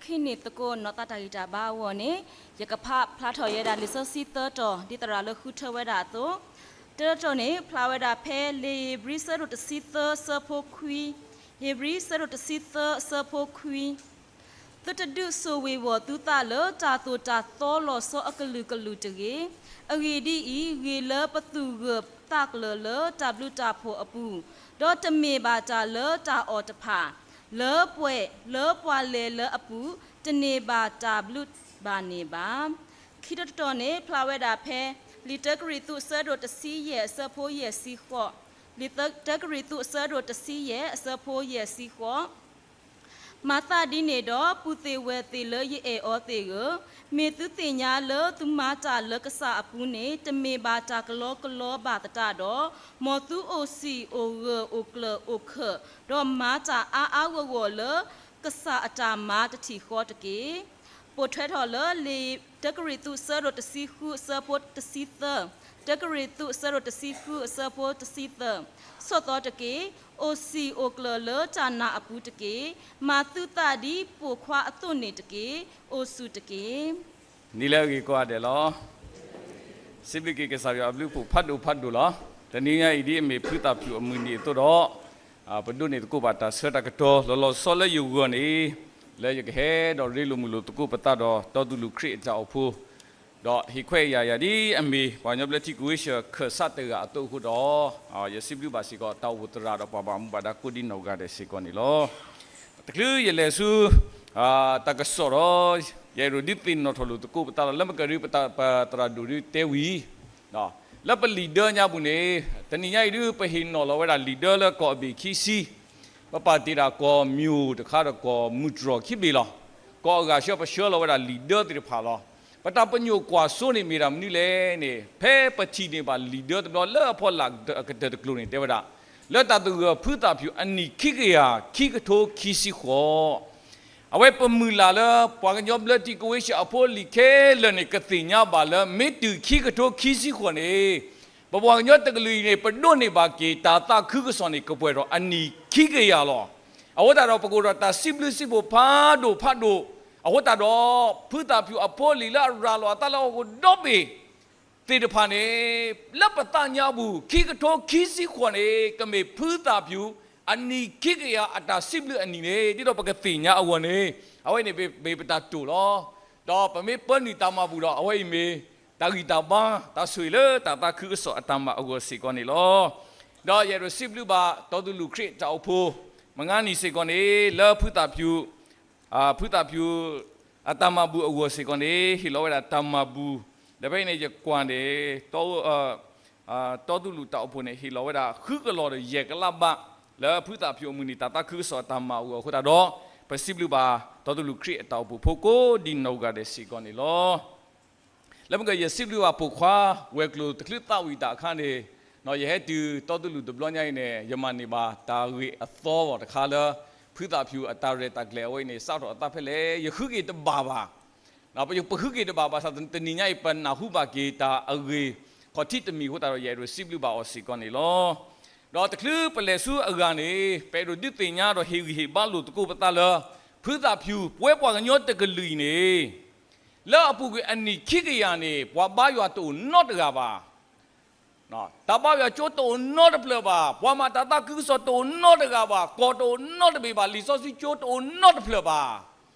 ဟံးန့ၢ်သကိးနီၢ်သးတၢ်ဂံၢ်တၢ်ဘါအဂီၢ်န့ၣ်, ယကဖးဖျါထီၣ်ယဲဒၣ်လံာ်စီဆှံသၢတီၤ ဒ်သရၣ်လၢဃုထၢဝဲဒၣ်အသိး, တၢတီၤန့ၣ် ဖျါဝဲဒၣ်ဖဲလံာ်ဧ့ၤဘြံၤဆၢဒိၣ်တဆံသၢအဆၢဖိခွံ, ဧ့ၤဘြံၤဆၢဒိၣ်တဆံသၢအဆၢဖိခွံ သုတဒုးစိာ်ဝ့ၤဝီၤသုသးလၢတၢ်သိၣ်တၢ်သီလီၤဆီအကလုာ်ကလုာ်တဂ့ၤ. အဂ့ၢ်ဒ်အံၤ, ဂ့ၤလၢပသူၣ်ဂၢၢ်သးကျၢၤလၢတၢ်ဘျုးတၢ်ဖှိၣ်အပူၤ, ဒီးတမ့ၢ်ဘၣ်တၢ်လၢတၢ်အီၣ်တဖၣ်, လၢပှဲၤ, လၢပှၤလဲၤလၢအပူၤ, တန့ၢ်ဘၣ်တၢ်ဘျုးဘၣ်န့ၢ်ဘၣ်. ခံတီၤတတီၤန့ၣ် ဖျါဝဲဒၣ်ဖဲ လံာ်တၢကရံၣ်သူးအဆၢဒိၣ်တဆံယဲၢ်အဆၢဖိယဲၢ်ဆံဃိး, လံာ်တၢကရံၣ်သူးအဆၢဒိၣ်တဆံယဲၢ်အဆၢဖိယဲၢ်ဆံဃိး မၤသးဒ်န့ၣ်ဒီး ပုၢ်သ့ၣ်ဝဲၢ်သ့ၣ်လၢယအဲၣ်အီၤသ့ၣ်ဧၢ, မ့ၢ်သုသ့ၣ်ညါလၢသုမၤတၢ်လၢကစၢ်အပူၤန့ၣ် တမ့ၢ်ဘၣ်တၢ်ကလီကလီဘၣ်သတးဒီး, မ်သုအိၣ်စံာ်အိၣ်ဂၢၢ်အိၣ်ကျၢၤအိၣ်ခၢၣ်, ဒီးမၤတၢ်အါအါဂီၢ်ဂီၢ်လၢကစၢ်အတၢ်မၤတထံၣ်ဃီတက့ၢ်. ပိာ်ထွဲထီၣ်လၢလံာ်တၢကရံၣ်သူးအဆၢဒိၣ်တဆံဃုအဆၢဖိတဆံသၢ, တၢကရံၣ်သူးအဆၢဒိၣ်တဆံဃုအဆၢဖိတဆံသၢ, ဆိးသီတက့ၢ်. အိၣ်စံာ်အိၣ်ကျၢၤလၢတၢ်နာ်အပူၤတက့ၢ်. မၤသုသးဒ်ပိာ်ခွါအသိးန့ၣ်တက့ၢ်. အိၣ်ဆူၣ်တက့ၢ်. နံၤလၢအဂ့ၤကိးဂၤဒဲးလီၤ. စံးဘျုးက့ၤကစၢ်ယွၤအဘျုးအဖှိၣ်ဖးဒိၣ်ဖးဒိၣ်လီၤ. တနံၤညါအံၤဒ်အမ့ၢ်ဖုသၣ်ဖၠူၣ်အမုၢ်နံၤအသိးဒီး, ပဒိးန့ၢ်သကိးဘၣ်တၢ်ဆၢတၢ်ကတီၤလီၤလီၤဆီဆီလၢယဂီၢ်န့ၣ်, လၢယကဟဲဒီးရ့လိာ်မုာ်လိာ်သကိးပသးဒီးတီသူၣ်လူၢ်ခရံာ်အတၢ်အိၣ်ဖှိၣ် ဒီးဟ့ၣ်ခွဲးယာ်ယၤဒ်အမ့ၢ်ပှၤကညီဘျၢထံကဝ့ၤၡၢၣ်ခၢၣ်စးတဂၤအသိးအဃိဒီး, ယစံးဘျုးဘၣ်စ့ၢ်ကီးတၢ်အိၣ်ဖှိၣ်သရၣ်ဒီးပှၤဘၣ်မူဘၣ်ဒါကိးဒ်နီၢ်ဂၤဒဲးစ့ၢ်ကီးန့ၣ်လီၤ. တချုးယလဲၤဆူ တၢ်ကစီၣ်ဒီး, ယအဲၣ်ဒိးဒုးသ့ၣ်နီၣ်ထီၣ်လိာ်သကိးပသးလီၤ. လၢမကရၢ ပသရၣ်ဒိၣ်ဒုးတဲဝံၤ လၢပလံာ်ဒၢညါပူၤန့ၣ်, တနံၤညါအံၤဒုး ပဟ့ၣ်နီၤလီၤဝဲဒၣ်လံာ်ဒၢလၢကီၢ်အဘ့ၣ်ခံဆံ, ပပာ်တ့ၢ်ဒၣ်ကီၢ်မၠိၣ်တခါဒီးကီၢ်မုၢ်တြီၢ်ခံဘ့ၣ်လီၤ. ကီၢ်အဂၤဆှၢပဆှၢလီၤဝဲဒၣ်လံာ်ဒၢသ့ၣ်တဖၣ်လီၤ. ပတၢ်ပညိၣ်ကွၢ်စိန့ၣ်မ့ၢ်ဒၣ်မနုၤလဲၣ်န့ၣ်, ဖဲပထံၣ်န့ၢ်ဘၣ်လံာ်ဒၢတဘျီလၢအဖီလာ်ကတၢၢ်တကျိၤန့ၣ် တဲဝဲဒၣ်, လၢတၢ်သဂၢၢ်ဖုသၣ်ဖၠူၣ်အနံၣ်ခံကယၤခံကထိခံဆံဃိး အဝဲပမုၢ်လၢ်လၢ ပှၤကညီဘျၢထံကဝ့ၤၡၢၣ်အဖိအလံၤခဲလၢာ်န့ၣ် ကသ့ၣ်ညါဘၣ်လၢ မ့ၢ်တုၤခံကထိခံဆံဃိးန့ၣ်, ပပှၤကညီတကလုာ်အံၤန့ၣ် ပဒိးန့ၢ်ဘၣ်က့ၤတၢ်သးခုကစီၣ်န့ၣ် ကပှဲၤထီၣ်အနံၣ်ခံကယၤလီၤ. အဃိသတးဒီး ပကအိၣ်ဒီးတၢ်စံးဘျုးစံးဖှိၣ်ဖးဒိၣ်ဖးဒိၣ်, အဃိသတးဒီး ဖုသၣ်ဖၠူၣ်အဖိအလံၤလၢအရၤလီၤအသးလၢဟီၣ်ခိၣ်ဒီဘ့ၣ် သ့ၣ်တဖၣ်န့ၣ်, လၢပသးညါပူၤ ခံကထိခံဆံဃိးန့ၣ် ကမ့ၢ်ဖုသၣ်ဖၠူၣ်အနံၣ်ခံကယၤအတၢ်စံးဘျုးအနံၣ်န့ၣ် ဒ်သိးပကသ့ၣ်ညါအဂီၢ်န့ၣ်, အဝဲန့ၣ်မ့ၢ်ပတၢ်တိာ်လီၤ. ဒီးပမ့ၢ်ပၢနုာ်တၢ်မၤဘူၣ်ဒီး အဝဲအံၤမ့ၢ် တၢ်ဂံၢ်တၢ်ဘါ တၢ်ဆိၣ်ဂ့ၤလၢတၢ်သးခုကစီၣ်အတၢ်မၤအဂီၢ်စ့ၢ်ကီးန့ၣ်လီၤ. ဒီးယအဲၣ်ဒိးစံးဘျုးဘၣ် တီသူၣ်လူၢ်ခရံာ်တၢ်အိၣ်ဖှိၣ် မုၢ်ဂၤနံၤစ့ၢ်ကီးန့ၣ် လၢဖုသၣ်ဖၠူၣ် ဖုသၣ်ဖၠူၣ်အတၢ်မၤဘူၣ်အဂီၢ်စ့ၢ်ကီးန့ၣ် ဟ့ၣ်လီၤဝဲဒၣ်တၢ်မၤဘူၣ်, ဒီးဖဲအံၤန့ၣ် ယကွၢ်န့ၣ် တီသူၣ်လူၢ်တၢ်အိၣ်ဖှိၣ်န့ၣ် ဟ့ၣ်လီၤဝဲဒၣ် ဃုကလီၢ်ဒီးယဲၢ်ကလးဘး လၢဖုသၣ်ဖၠူၣ်အမုၢ်နံၤတၢ်သးခုကစီၣ်အတၢ်မၤအဂီၢ်အဃိသတးဒီး, ပစံးဘျုးဘၣ် တီသူၣ်လူၢ်ခရံာ်အတၢ်အိၣ်ဖှိၣ်ဖိကိးဒ်နီၢ်ဂၤဒဲးစ့ၢ်ကီးန့ၣ်လီၤ. လၢမ့ၢ်ကယဲၢ်စံးဘျုးဘၣ်ပိာ်ခွါ ဝဲၤကျိၤတချုးသးဝံၣ်တၢ်အခါန့ၣ်, ယဟဲတုၤတီသူၣ်လူၢ်တဘျီညါအံၤန့ၣ် ယမၤန့ၢ်ဘၣ်တၢ်ဂ့ၢ်အသီတခါလၢ ဖုသၣ်ဖၠူၣ်အတၢ်ရဲၣ်တၢ်ကျဲၤအဝဲအံၤန့ၣ် စးထီၣ်အသးဖဲလဲၣ် ယဃုက့ၤတဘၣ်ဘၣ် ပဃုက့ၤတဘၣ်ဘၣ်ဆၣ် တနံၤညါအံၤ ပနၢ်ဟူဘၣ်က့ၤတၢ်အဂ့ၢ်ခီၣ်ထံးတမံၤအဃိသတးဒီး ယအဲၣ်ဒိးစံးဘျုးဘၣ်အီၤစ့ၢ်ကီးန့ၣ်လီၤ. ဒီးတချုးပလဲၤဆူအဂၤန့ၣ် ပအဲၣ်ဒိးဒုးသ့ၣ်ညါဒီးဟ့ၣ်ဂံၢ်ဟ့ၣ်ဘါလိာ်သကိးပသးလၢ ဖုသၣ်ဖၠူၣ် ပဝဲပှၤကညီတကလုာ်အံၤန့ၣ် လၢအပူၤကွံာ်အနံၣ်ခံကယၤန့ၣ် ပှၤဘါယွၤတအိၣ်နီတဂၤဘၣ်. တၢ်ဘါယွၤကၠိတအိၣ်နီတဖျၢၣ်ဘၣ်, ပှၤမၤတၢ်သးခုကစီၣ်တအိၣ်နီတဂၤဘၣ်, ကီၢ်တအိၣ်နီတဘ့ၣ်ဘၣ်, လံာ်စီဆှံကၠိတအိၣ်နီတဖျၢၣ်ဘၣ်.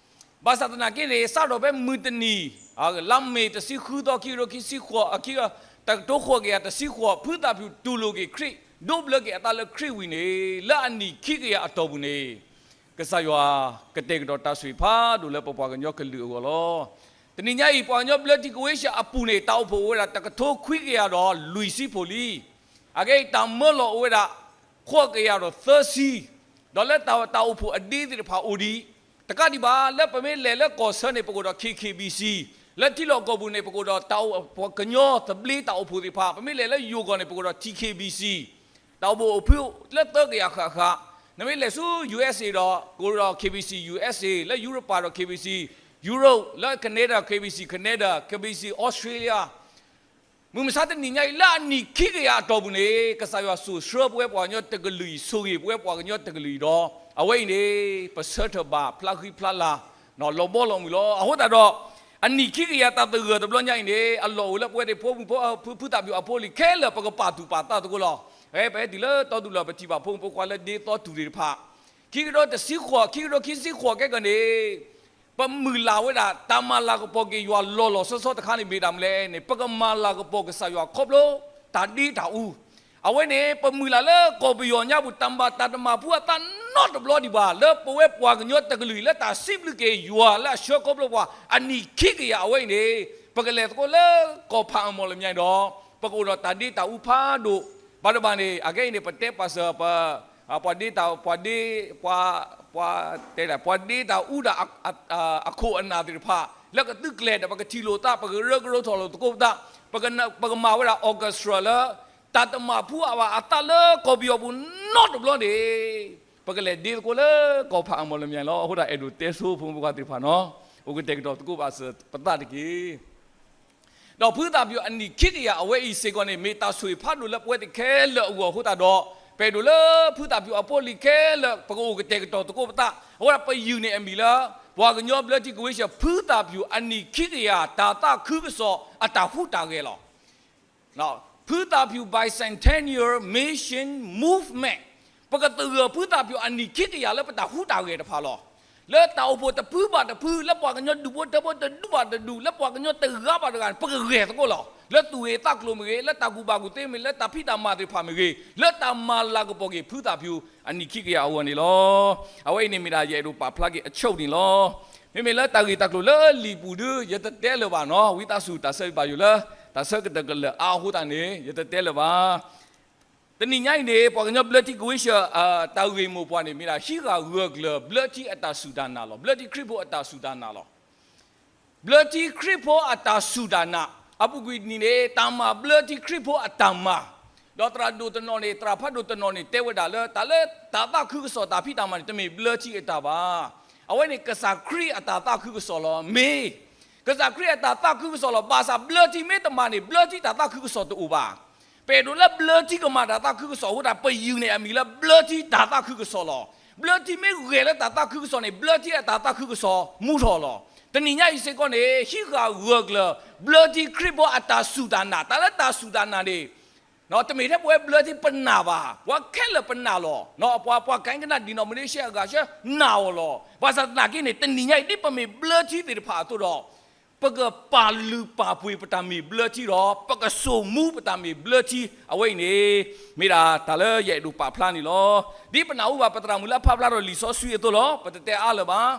ဘၣ်ဆၣ်သနာ်က့န့ၣ် စးထီၣ်ဖဲမုၢ်တနံၤ လါမ့ၤတဆံဃုသီ ခံကထိခံဆံဃိး အခံ တကထိဃိးကယၤတဆံဃိး ဖုသၣ်ဖၠူၣ်တူၢ်လိာ်က့ၤခရံာ် ဒိးဘျၢက့ၤအသးလၢခရံာ်ဝံၤန့ၣ် လၢအနံၣ်ခံကယၤအတီၢ်ပူၤန့ၣ် ကစၢ်ယွၤကတဲာ်ကတီၤတၢ်ဆိၣ်ဂ့ၤဖးဒိၣ်လၢပပှၤကညီကလုာ်အဂီၢ်လီၤ. တနံၤညါအံၤ ပှၤကညီဘျၢထံကဝ့ၤၡၢၣ်အပူၤန့ၣ် တၢ်အိၣ်ဖှိၣ်အိၣ်ဝဲဒၣ်တကထိခွံကယၤဒီးလွံၢ်ဆံဖိလံ. အဂ့ၢ်အံၤ တၢ်မၢလီၤအိၣ်ဝဲဒၣ် ဃိးကယၤဒီးသၢဆံ, ဒီးလၢတၢ်အိၣ်ဖှိၣ်အဒ့သ့ၣ်တဖၣ်အိၣ်ဒံး, တကးဒံးဘၣ် လၢပမ့ၢ်လဲၤလၢကီၢ်ဆၢန့ၣ် ပကအိၣ်ဒီး K K B C, လၢထံလီၢ်ကီၢ်ပူၤန့ၣ် ပကအိၣ်ဒီးတၢ်အိၣ်ဖှိၣ်ကညီသဘျ့တၢ်အိၣ်ဖှိၣ်သ့ၣ်တဖၣ်, ပမ့ၢ်လဲၤလၢယိၤကီၢ်န့ၣ် ပကအိၣ်ဒီး T K B C, တၢ်အိၣ်ဖှိၣ်အိၣ်ဖှိၣ်လၢသၢကယၤဃၣ်ဃၣ်, နမ့ၢ်လဲၤဆူ U S A ဒီး ကအိၣ်ဒီး K B C U S A, လၢယူရပၤဒီး K B C Europe, လၢ Canada K B C Canada, K B C Australia, မုၢ်မဆါတနံၤညါအံၤ လၢအနံၣ်ခံကယၤအတီၢ်ပူၤန့ၣ် ကစၢ်ယွၤစိာ်ဆှၢပဝဲပှၤကညီတကလုာ်အံၤ, ဆိၣ်ဂ့ၤပဝဲပှၤကညီတကလုာ်အံၤဒီး အဝဲအံၤန့ၣ် ပဆၢထၢၣ်ဘၣ်ဖျါဃံဖျါလၤ လီၤဘီလီၤမုၢ်လီၤ. အဃိသတးဒီး အနံၣ်ခံကယၤတၢ်သဂၢၢ်တဘျီညါအံၤန့ၣ် အလီၢ်အိၣ်လၢပဝဲသ့ၣ်ဖိမုၣ်ဖိ ဖုသၣ်ဖၠူၣ်အဖိအလံၤခဲလၢာ် ပကပာ်သူၣ်ပာ်သးသကိးလီၤ. ဖဲပဟဲတုၤလၢတီဒူၣ်လၢပထံၣ်ဘၣ်ဖိမုၣ်ဖိခွါလၢဒ့သီတူၢ်သ့ၣ်တဖၣ် ခံကထိတဆံဃိး ခံကထိခံဆံဃိးကဲကန့ၣ် ပမုၢ်လၢ်ဝဲဒၣ် တၢ်မၤလၤကပီၤက့ၤယွၤလီၤလီၤဆီဆီတခါန့ၣ်မ့ၢ်ဒၣ်မနုၤလဲၣ်န့ၣ် ပကမၤလၤကပီၤကစၢ်ယွၤခီဖျိ တၢ်ဒ့တၢ်အူ. အဝဲန့ၣ် ပမုၢ်လၢ်လၢကီၢ်ပယီၤညါပူၤ တၢ်မၤတၢ်တမၤဖုအသးနီတဘျီဒံးဘၣ် လၢပဝဲပှၤကညီတကလုာ်အံၤ လၢတၢ်စံးဘျုးက့ၤယွၤလၢအဆှၢခီဖျိပှၤ အနံၣ်ခံကယၤအဝဲအံၤန့ၣ် ပကလဲၤသကိးလၢကီၢ်ဖးအမီၢ်လၢညါအံၤဒီး ပကအိၣ်ဒီးတၢ်ဒ့တၢ်အူဖးဒိၣ် ဘၣ်တဘၣ်န့ၣ် အခဲအံၤန့ၣ် ပတဲပာ်စၢၤ ပ ပှၤဒ့တၢ် ပှၤဒ့ ပှၤ ပှၤတဲဒၣ် ပှၤဒ့တၢ်အူဒၣ် အခိၣ်အနၢ်သ့ၣ်တဖၣ် လၢကသုးကျဲၤဒီး ပကထံၣ်လိာ်သး ပကရၢကရိထီၣ်လိာ်သကိးပသး ပကမၤဝဲဒၣ် orchestra လၢ တၢ်တမၤဖုအဘၣ်အသးလၢကီၢ်ပယီၤပူၤနီတဘျီန့ၣ် ပကလဲၤဒ့သကိးလၢကီၢ်ဖးအမီၢ်လၢညါလီၤ. အဃိဒၣ် အဲၣ်ဒိးတဲဆိဖိမုၣ်ဖိခွါသ့ၣ်တဖၣ်နီၤ အိၣ်ကတဲာ်ကတီၤသကိးဘၣ်စၢၤပသးတက့ၢ်. ဒီးဖုသၣ်ဖၠူၣ်အနံၣ်ခံကယၤအဝဲအံၤစ့ၢ်ကီးန့ၣ် မ့ၢ်တၢ်ဆိၣ်ဂ့ၤဖးဒိၣ်လၢပဝဲသ့ၣ်ခဲလၢာ်အဂီၢ်အဃိသတးဒီး ပအဲၣ်ဒိးလၢဖုသၣ်ဖၠူၣ်အဖိအလံၤခဲလၢာ် ပကအိၣ်ကတဲာ်ကတီၤသကိးပသး အဃိဒၣ်ပယုၢ်န့ၣ်အမံၤလၢ ပှၤကညီဘျၢထံကဝ့ၤဆၢၣ် ဖုသၣ်ဖၠူၣ်အနံၣ်ခံကယၤ တၢ်သးခုကစီၣ်အတၢ်ဟူးတၢ်ဂဲၤလီၤ. ဖုသၣ်ဖၠူၣ် Bicentennial Mission Movement ပကသဂၢၢ်ဖုသၣ်ဖၠူၣ်အနံၣ်ခံကယၤလၢပတၢ်ဟူးတၢ်ဂဲၤတဖၣ်လီၤ. လၢတၢ်အိၣ်ဖှိၣ်တဖုဘၣ်တဖု လၢပှၤကညီဒူၣ်ဖိထၢဖိတဒူၣ်ဘၣ်တဒူၣ် လၢပှၤကညီတဂၤဘၣ်တဂၤန့ၣ် ပကဂဲၤသကိးလီၤ. လၢသူၣ်ဂ့ၤသးကျိၤမ့ၢ်ဂ့ၤ လၢတၢ်ကူၣ်ဘၣ်ကူၣ်သ့မ့ၢ်ဂ့ၤ လၢတၢ်ဖံးတၢ်မၤသ့ၣ်တဖၣ်မ့ၢ်ဂ့ၤ လၢတၢ်မၤလၤကပီၤက့ၤဖုသၣ်ဖၠူၣ်အနံၣ်ခံကယၤအဂီၢ်န့ၣ်လီၤ. အဝဲအံၤန့ၣ်မ့ၢ်ဒၣ်ယအဲၣ်ဒိးပာ်ဖျါက့ၤအဆိန့ၣ်လီၤ. မ့မ့ၢ်လၢတၢ်ဂ့ၢ်တၢ်ကျိၤလၢလံာ်ပူၤဒု ယတတဲလၢၤဘၣ်နီၤ ဝံသးစူၤတၢ်ဆၢဂ့ၤဘၣ်ယိၣ်လၢ တၢ်ဆၢကတီၢ်ကလၢာ်အါအဃိသတးန့ၣ် ယတတဲလၢၤဘၣ်. တနံၤညါအံၤန့ၣ် ပှၤကညီဘျၢထံကဝ့ၤဆၢၣ် တၢ်ဂ့ၢ်မိၢ်ပှၢ်န့ၣ် မ့ၢ်ဒၣ်ဟံးဃာ်ဂၢၢ်ကျၢၤဘျၢထံအတၢ်စူၢ်တၢ်နာ်လီၤ. ဘျၢထံခရံာ်ဖိအတၢ်စူၢ်တၢ်နာ်လီၤ. ဘျၢထံခရံာ်ဖိအတၢ်စူၢ်တၢ်နာ် အပူၤကွံာ်နံၤန့ၣ် တၢ်မၤဘျၢထံခရံာ်ဖိအတၢ်မၤ, ဒီးသရၣ်ဒိၣ်တနီၤန့ၣ် သရၣ်ဖးဒိၣ်တနီၤန့ၣ် တဲဝဲဒၣ်လၢ တၢ်လၢတၢ်သးခုကစီၣ်တၢ်ဖံးတၢ်မၤန့ၣ် တမ့ၢ်ဘျၢထံအတၢ်ဘၣ်. အဝဲန့ၣ်ကစၢ်ခရံာ်အတၢ်သးခုကစီၣ်လီၤ. မ့ၢ် ကစၢ်ခရံာ်အတၢ်သးခုကစီၣ်လီၤ. ဘၣ်ဆၣ်ဘျၢထံမ့ၢ်တမၤန့ၣ် ဘျၢထံတၢ်သးခုကစီၣ်တအိၣ်ဘၣ်. ပအဲၣ်ဒိးလၢဘျၢထံကမၤတၢ်သးခုကစီၣ်အဃိသတး ပယုၢ်န့ၣ်အမံၤလၢဘျၢထံတၢ်သးခုကစီၣ်လီၤ. ဘျၢထံမ့ၢ်ဂဲၤလၢတၢ်သးခုကစီၣ်န့ၣ် ဘျၢထံအတၢ်သးခုကစီၣ်မူထီၣ်လီၤ. တနံၤညါအံၤစ့ၢ်ကီးန့ၣ် ဟံးဃာ်ဂၢၢ်ကျၢၤ ဘျၢထံခရံာ်ဖိအတၢ်စူၢ်တၢ်နာ်, တၢ်လၢတၢ်စူၢ်တၢ်နာ်န့ၣ် တမ့ၢ်ထဲပဝဲဘျၢထံပနာ်ဘၣ်, ပှၤခဲလၢာ်ပနာ်လီၤ. ပှၤ ပှၤကဲကနၣ် denomination အဂၤဆၢနာ်အီၤလီၤ. ဘၣ်ဆၣ်သနာ်က့န့ၣ် တနံၤညါအံၤ ဒ်ပမ့ၢ်ဘျၢထံသ့ၣ်တဖၣ်အသိးဒီး ပကပာ်လုၢ်ပာ်ပှ့ၤပတၢ်မ့ၢ်ဘျၢထံဒီး ပကစိာ်မူပတၢ်မ့ၢ်ဘျၢထံ အဝဲအံၤန့ၣ် မ့ၢ်ဒၣ်တၢ်လၢယအဲၣ်ဒိးပာ်ဖျါန့ၣ်လီၤ. ဒ်ပနၢ်ဟူဘၣ်ပသရၣ်မုၣ်လၢအဖးဖျါထီၣ်လံာ်စီဆှံအသိးလီၤ. ပတတဲအါလၢၤဘၣ်.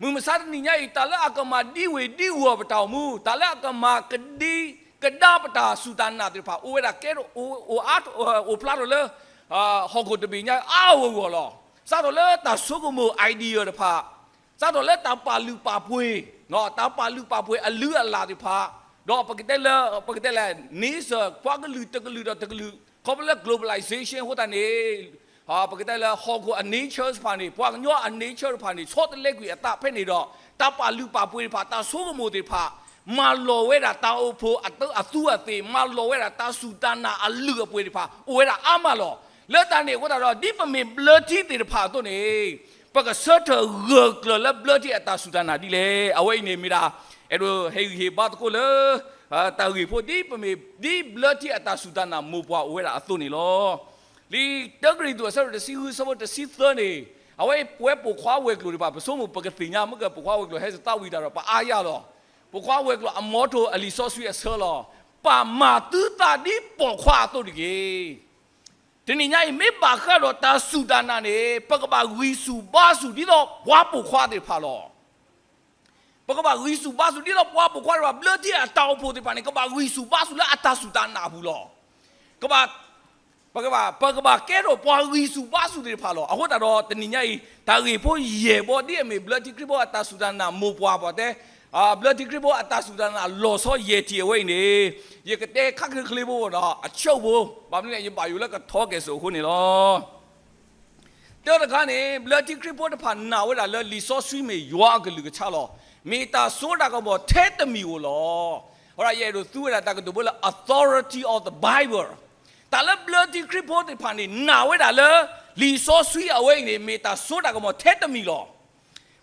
မုၢ်မဆါတနံၤညါအံၤ တၢ်လၢအကမၤဒံဝ့ၤဒံဝီၤပတၢ်အိၣ်မူ, တၢ်လၢအကမၤကဒံကဒါပတၢ်စူၢ်တၢ်နာ်သ့ၣ်တဖၣ် အိၣ်ဝဲဒၣ်ကဲထီၣ် အိၣ်အါ အိၣ်ဖျါထီၣ်လၢ ဟီၣ်ခိၣ်တဘ့ၣ်ညါအါအါဂီၢ်ဂီၢ်လီၤ. စးထီၣ်လၢတၢ်ဆိကမိၣ် idea တဖၣ်, စးထီၣ်လၢတၢ်ပာ်လုၢ်ပာ်ပှ့ၤ, တၢ်ပာ်လုၢ်ပာ်ပှ့ၤအလုၢ်အလၢ်သ့ၣ်တဖၣ်, ဒီးပကတဲလၢ ပကတဲလၢ nature ပှၤကလုာ်တကလုာ်ဒီးတကလုာ် ခီဖျိလၢ globalization အဃိသတးန့ၣ် ပကတဲလၢဟီၣ်ခိၣ်အ nature တဖၣ်န့ၣ် ပှၤကညီအ nature တဖၣ်န့ၣ် ဆီတလဲကွံာ်အသးဖဲန့ၣ်ဒီး တၢ်ပာ်လုၢ်ပာ်ပှ့ၤတဖၣ် တၢ်ဆိကမိၣ်သ့ၣ်တဖၣ် မၤလီၤဝဲဒၣ်တၢ်အိၣ်ဖှိၣ်အသူအသ့ၣ်, မၤလီၤဝဲဒၣ်တၢ်စူၢ်တၢ်နာ်အလုၢ်အပှ့ၤသ့ၣ်တဖၣ် အိၣ်ဝဲဒၣ်အါမးလီၤ. လၢတၢ်န့ၣ်အဃိသတးဒီး ဒ်ပမ့ၢ်ဘျၢထံသ့ၣ်တဖၣ်အသိးန့ၣ် ပကဆၢထၢၣ်ဂၢၢ်ကျၢၤလၢဘျၢထံအတၢ်စူၢ်တၢ်နာ်ဒ်လဲၣ်. အဝဲအံၤန့ၣ်မ့ၢ်ဒၣ် အဲၣ်ဒိးဟ့ၣ်ဂံၢ်ဟ့ၣ်ဘါသကိးလၢ တၢ်ဂ့ၢ်ဖိဒ်ပမ့ၢ် ဒ်ဘျၢထံအတၢ်စူၢ်တၢ်နာ်မိၢ်ပှၢ်အိၣ်ဝဲဒၣ်အသိးန့ၣ်လီၤ. လံာ်တၢကရံၣ်သူးအဆၢဒိၣ်တဆံဃုအဆၢဖိတဆံသၢန့ၣ် အဝဲပဝဲပိာ်ခွါဝဲၤကျိၤတဖၣ် ပဆိကမိၣ်ပကသ့ၣ်ညါ မ့ၢ်ကပိာ်ခွါဝဲၤကျိၤဟဲစသးဝံၤတၢ်ဒီး ပအါယၢ်လီၤ. ပိာ်ခွါဝဲၤကျိၤအမီထိၣ်အလံာ်စီဆှံအဆၢလီၤ. ပာ်မၤသုသးဒ်ပိာ်ခွါအသိးတက့ၢ်. တနံၤညါအံၤ မ့ၢ်ဘၣ်ဃးဒီးတၢ်စူၢ်တၢ်နာ်န့ၣ် ပကဘၣ်ဂံၢ်ဆူၣ်ဘါဆူၣ်ဒ်သိးပှၤပိာ်ခွါသ့ၣ်တဖၣ်လီၤ. ပကဘၣ်ဂံၢ်ဆူၣ်ဘါဆူၣ်ဒ်သိးပှၤပိာ်ခွါသ့ၣ်တဖၣ်, ဘျၢထံအတၢ်အိၣ်ဖှိၣ်သ့ၣ်တဖၣ်န့ၣ် ကဘၣ်ဂံၢ်ဆူၣ်ဘါဆူၣ်လၢအတၢ်စူၢ်တၢ်နာ်အပူၤလီၤ. ကဘၣ် ပကဘၣ် ပကဘၣ်ကဲထီၣ်ပှၤဂံၢ်ဆူၣ်ဘါဆူၣ်သ့ၣ်တဖၣ်လီၤ. အဃိသတးဒီးတနံၤညါအံၤ တၢ်ဂ့ၢ်ဖိယဲၢ်ဘီ ဒ်အမ့ၢ်ဘျၢထံခရံာ်ဖိအတၢ်စူၢ်တၢ်နာ်မိၢ်ပှၢ်ပှၤတဲ ဘျၢထံခရံာ်ဖိအတၢ်စူၢ်တၢ်နာ်လီၤဆီယဲၢ်ထံၣ်အဝဲအံၤန့ၣ် ယကတဲခါချ့ချ့ဖိဒီး အဆိဖိ, ဘၣ်မနုၤလဲၣ် ယဘၣ်ယိၣ်လၢကထီကဲၣ်ဆိးအဃိန့ၣ်လီၤ. တၢတခါန့ၣ် ဘျၢထံခရံာ်ဖိတဖၣ်နာ်ဝဲဒၣ်လၢလံာ်စီဆှံမ့ၢ်ယွၤအကလုၢ်ကထါလီၤ. မ့ၢ်တၢ်စိတၢ်ကမီၤထဲတမံၤဧိၤလီၤ. အဃိဒီး ယအဲၣ်ဒိးသူဝဲဒၣ်တၢ်ကတိၤဖိလၢ authority of the Bible. တၢ်လၢဘျၢထံခရံာ်ဖိသ့ၣ်တဖၣ်န့ၣ် နာ်ဝဲဒၣ်လၢ လံာ်စီဆှံအဝဲအံၤန့ၣ် မ့ၢ်တၢ်စိတၢ်ကမီၤထဲတမံၤလီၤ.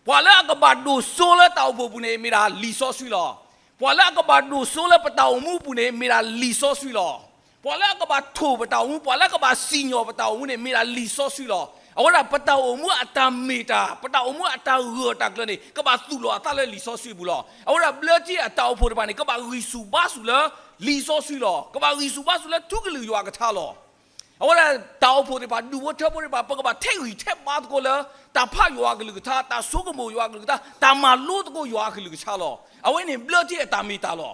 ပှၤလၢအကဘၣ်ဒိၣ်စိလၢတၢ်အိၣ်ဖှိၣ်အပူၤန့ၣ် မ့ၢ်ဒၣ်လံာ်စီဆှံလီၤ. ပှၤလၢအကဘၣ်ဒိၣ်စိလၢပတၢ်အိၣ်မူအပူၤန့ၣ် မ့ၢ်ဒၣ်လံာ်စီဆှံလီၤ. ပှၤလၢအကဘၣ်ထိၣ်ပတၢ်အိၣ်မူ, ပှၤလၢအကဘၣ်စံၣ်ညီၣ်ပတၢ်အိၣ်မူန့ၣ် မ့ၢ်ဒၣ်လံာ်စီဆှံလီၤ. အဝဲဒၣ်ပတၢ်အိၣ်မူအတၢ်မ့ၢ်တၢ်, ပတၢ်အိၣ်မူအတၢ်ဂၢၢ်တၢ်ကျၢၤန့ၣ် ကဘၣ်သူၣ်လီၤအသးလၢလံာ်စီဆှံအပူၤလီၤ. အဝဲဒၣ်ဘျၢထံအတၢ်အိၣ်ဖှိၣ်တဖၣ်န့ၣ် ကဘၣ်ဂံၢ်ဆူၣ်ဘါဆူၣ်လၢလံာ်စီဆှံလီၤ. ကဘၣ်ဂံၢ်ဆူၣ်ဘါဆူၣ်လၢထူကလုၢ်ယွၤအကထါလီၤ. အဝဲဒၣ်တၢ်အိၣ်ဖှိၣ်သ့ၣ်တဖၣ်, ဒူၣ်ဖိထၢဖိသ့ၣ်တဖၣ်, ပကဘၣ်ထဲးဂံၢ်ထဲးဘါသကိးလၢ တၢ်ဖးယွၤအကလုၢ်ကထါ, တၢ်ဆိကမိၣ်ယွၤအကလုၢ်ကထါ, တၢ်မၤလိသကိးယွၤအကလုၢ်ကထါလီၤ. အဝဲန့ၣ်ဘျၢထံအတၢ်မ့ၢ်တၢ်လီၤ.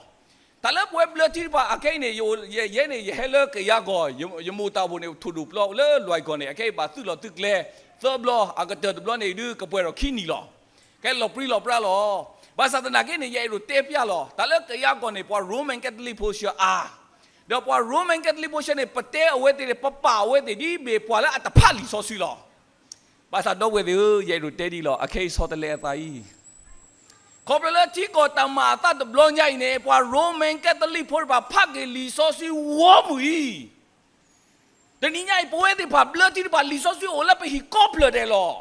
တၢ်လၢပဝဲဘျၢထံတဖၣ်အခဲအံၤန့ၣ်, ယဲန့ၣ် ယဟဲလၢကယၤကီၢ်, ယမိၢ်တၢ်အိၣ်ဖှိၣ်န့ၣ် ထိၣ်ဒိၣ်ပျီလၢလွဲၢ်ကီၢ်န့ၣ် အခဲအံၤဘၣ်သုးလီၢ်သုးကျဲသၢဘျီ, အကတၢၢ်တဘျီန့ၣ်ဒုး ကပှဲၤဒီးခံနံၣ်လီၤ. ကဲလီၤပြံလီၤပြါလီၤ. ဘၣ်ဆၣ်သနာ်က့န့ၣ် ယအဲၣ်ဒိးတဲပျၢ်လီၤ. တၢ်လၢကယၤကီၢ်န့ၣ် ပှၤ Roman Catholic ဖိဆၢအါ, ဒီးပှၤ Roman Catholic ဖိဆၢန့ၣ် ပတဲအဝဲသ့ၣ်န့ၣ် ပပာ်အဝဲသ့ၣ်ဒ်မ့ၢ်ပှၤလၢအတဖးလံာ်စီဆှံလီၤ. ဘၣ်ဆၣ်ဒီပုၢ်ဝဲၢ်သ့ၣ်ဧၢ, ယအဲၣ်ဒိးတဲဒ်လီၤ, အခဲအံၤဆီတလဲအသးအံၤ, ခီဖျိလၢထံကီၢ်တၢ်မၤအသးတဘျီညါအံၤန့ၣ် ပှၤ Roman Catholic ဖိတဖၣ်ဖးက့ၤလံာ်စီဆှံဝီမုၢ်အံၤ တနံၤညါအံၤ ပဝဲသ့ၣ်တဖၣ်ဘျၢထံတဖၣ် လံာ်စီဆှံအိၣ်လၢပဟံၣ်ကိးဖျၢၣ်ဒဲးလီၤ.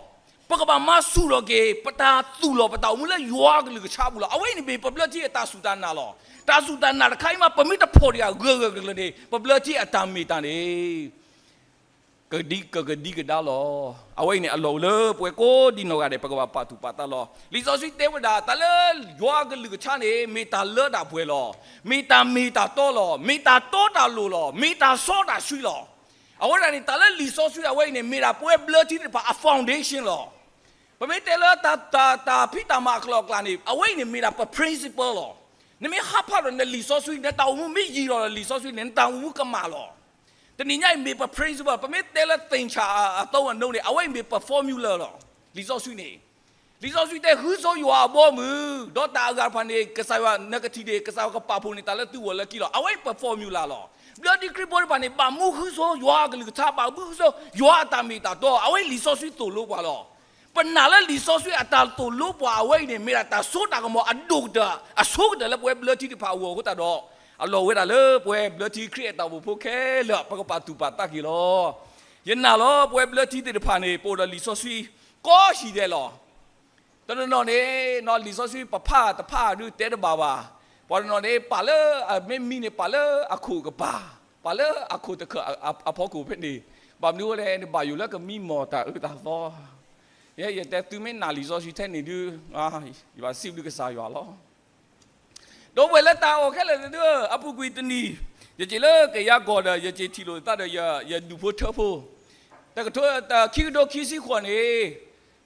ပကဘၣ်မၤဆူၣ်ထီၣ်က့ၤ ပတၢ်သူၣ်လီၤပတၢ်အိၣ်မူလၢယွၤအကလုၢ်ကထါပူၤလီၤ. အဝဲအံၤန့ၣ်မ့ၢ်ပဘျၢထံအတၢ်စူၢ်တၢ်နာ်လီၤ. တၢ်စူၢ်တၢ်နာ်တခါအံၤမး ပမ့ၢ်တဖီၣ်ဒံးအဂၢၢ်ဂၢၢ်ကျၢၤကျၢၤန့ၣ် ပဘျၢထံအတၢ်မ့ၢ်တၢ်န့ၣ် ကဒံကကဒံကဒါလီၤ. အဝဲအံၤန့ၣ် အလီၢ်အိၣ်လၢပဝဲကိးဒံနီၢ်ဂၤဒဲး ပကဘၣ်ပာ်သူၣ်ပာ်သးလီၤ. လံာ်စီဆှံတဲဝဲဒၣ် တၢ်လၢယွၤအကလုၢ်ကထါန့ၣ် မ့ၢ်တၢ်လၢတၢ်ပှဲၤလီၤ. မ့ၢ်တၢ်မ့ၢ်တၢ်တီလီၤ. မ့ၢ်တၢ်တီတၢ်လိၤလီၤ. မ့ၢ်တၢ်စီတၢ်ဆှံလီၤ. အဝဲဒၣ်န့ၣ် တၢ်လၢလံာ်စီဆှံအဝဲအံၤန့ၣ် မ့ၢ်ဒၣ်ပဝဲဘျၢထံသ့ၣ်တဖၣ်အ foundation လီၤ. ပမ့ၢ်တဲလၢတၢ် တၢ် တၢ်ဖံးတၢ်မၤအကျိၤအကျဲန့ၣ် အဝဲအံၤန့ၣ်မ့ၢ်ဒၣ်ပ principle လီၤ. နမ့ၢ်ဟးဖးဒီးနလံာ်စီဆှံ နတၢ်အိၣ်မူမ့ၢ်ယံာ်လီၤဒီးလံာ်စီဆှံန့ၣ် နတၢ်အိၣ်မူကမၣ်လီၤ. တနံၤညါအံၤမ့ၢ်ပ principle, ပမ့ၢ်တဲလၢသ့ၣ်ဆၣ်အ အသုံးအနှုန်း န့ၣ် အဝဲအံၤမ့ၢ်ပ formula လီၤ. လံာ်စီဆှံန့ၣ် လံာ်စီဆှံတဲ ဃုဆိယွၤအဘီအမုၢ်, ဒီးတၢ်အဂၤတဖၣ်န့ၣ် ကစၢ်ယွၤ နကထံၣ်န့ၣ် ကစၢ်ယွၤကပာ်ဖှိၣ်န့ၢ်တၢ်လၢသုဂီၢ်လၢခံလီၤ. အဝဲအံၤပ formula လီၤ. ဘျၢထံခရံာ်ဖိတဖၣ်န့ၣ် ဘၣ်မူဃုဆိယွၤအကလုၢ်ကထါ, ဘၣ်မူဃုဆိယွၤအတၢ်မ့ၢ်တၢ်တီ, အဝဲအံၤလံာ်စီဆှံသိၣ်လိပှၤလီၤ. ပနာ်လၢလံာ်စီဆှံအတၢ်သိၣ်လိပှၤအဝဲအံၤန့ၣ် မ့ၢ်ဒၣ်တၢ်စိတၢ်ကမီၤအဒိၣ်ကတၢၢ် အဆိကတၢၢ်လၢပဝဲဘျၢထံတဖၣ်အဂီၢ်အဃိသတးဒီး အလီၢ်ဝဲဒၣ်လၢပဝဲဘျၢထံခရံာ်အတၢ်အိၣ်ဖှိၣ်ဖိခဲလၢာ် ပကပာ်သူၣ်ပာ်သးက့ၤလီၤ. ယနာ်လီၤ ပဝဲဘျၢထံသ့ၣ်တဖၣ်န့ၣ် ပအိၣ်ဒီးလံာ်စီဆှံ ကိးဟံၣ်ဒဲးလီၤ. တနီၤနီၤန့ၣ် လံာ်စီဆှံပဖးတဖးဒုးတဲတဘၣ်ဘၣ်. ပှၤတနီၤန့ၣ် ပာ်လၢအမ့ၢ်မံန့ၣ် ပာ်လၢအခိၣ်ကပၤ, ပာ်လၢအခိၣ်တခၢၣ်အဖီခိၣ်ဖဲန့ၣ်, ဘၣ်မနုၤအဃိလဲၣ်န့ၣ် ဘၣ်ယိၣ်လၢကမံမီၢ်တၢ်အၢတၢ်သီ. ယဲယတဲသုမ့ၢ်နာ်လံာ်စီဆှံထဲန့ၣ်ဒုး ယဘၣ်စံးဘျုးကစၢ်ယွၤလီၤ. ဒီပုၢ်ဝဲၢ်လၢတၢ်အီၣ်ခဲလၢာ်သ့ၣ်ဧၢ, အပူၤကွံာ်တနံၤ ယစ့ၢ်လၢကယၤကီၢ်ဒီး ယစ့ၢ်ထံၣ်လိာ်သးဒီးယဒူၣ်ဖိထၢဖိ, တကထိ ခံကထိခံဆံဃိးန့ၣ်,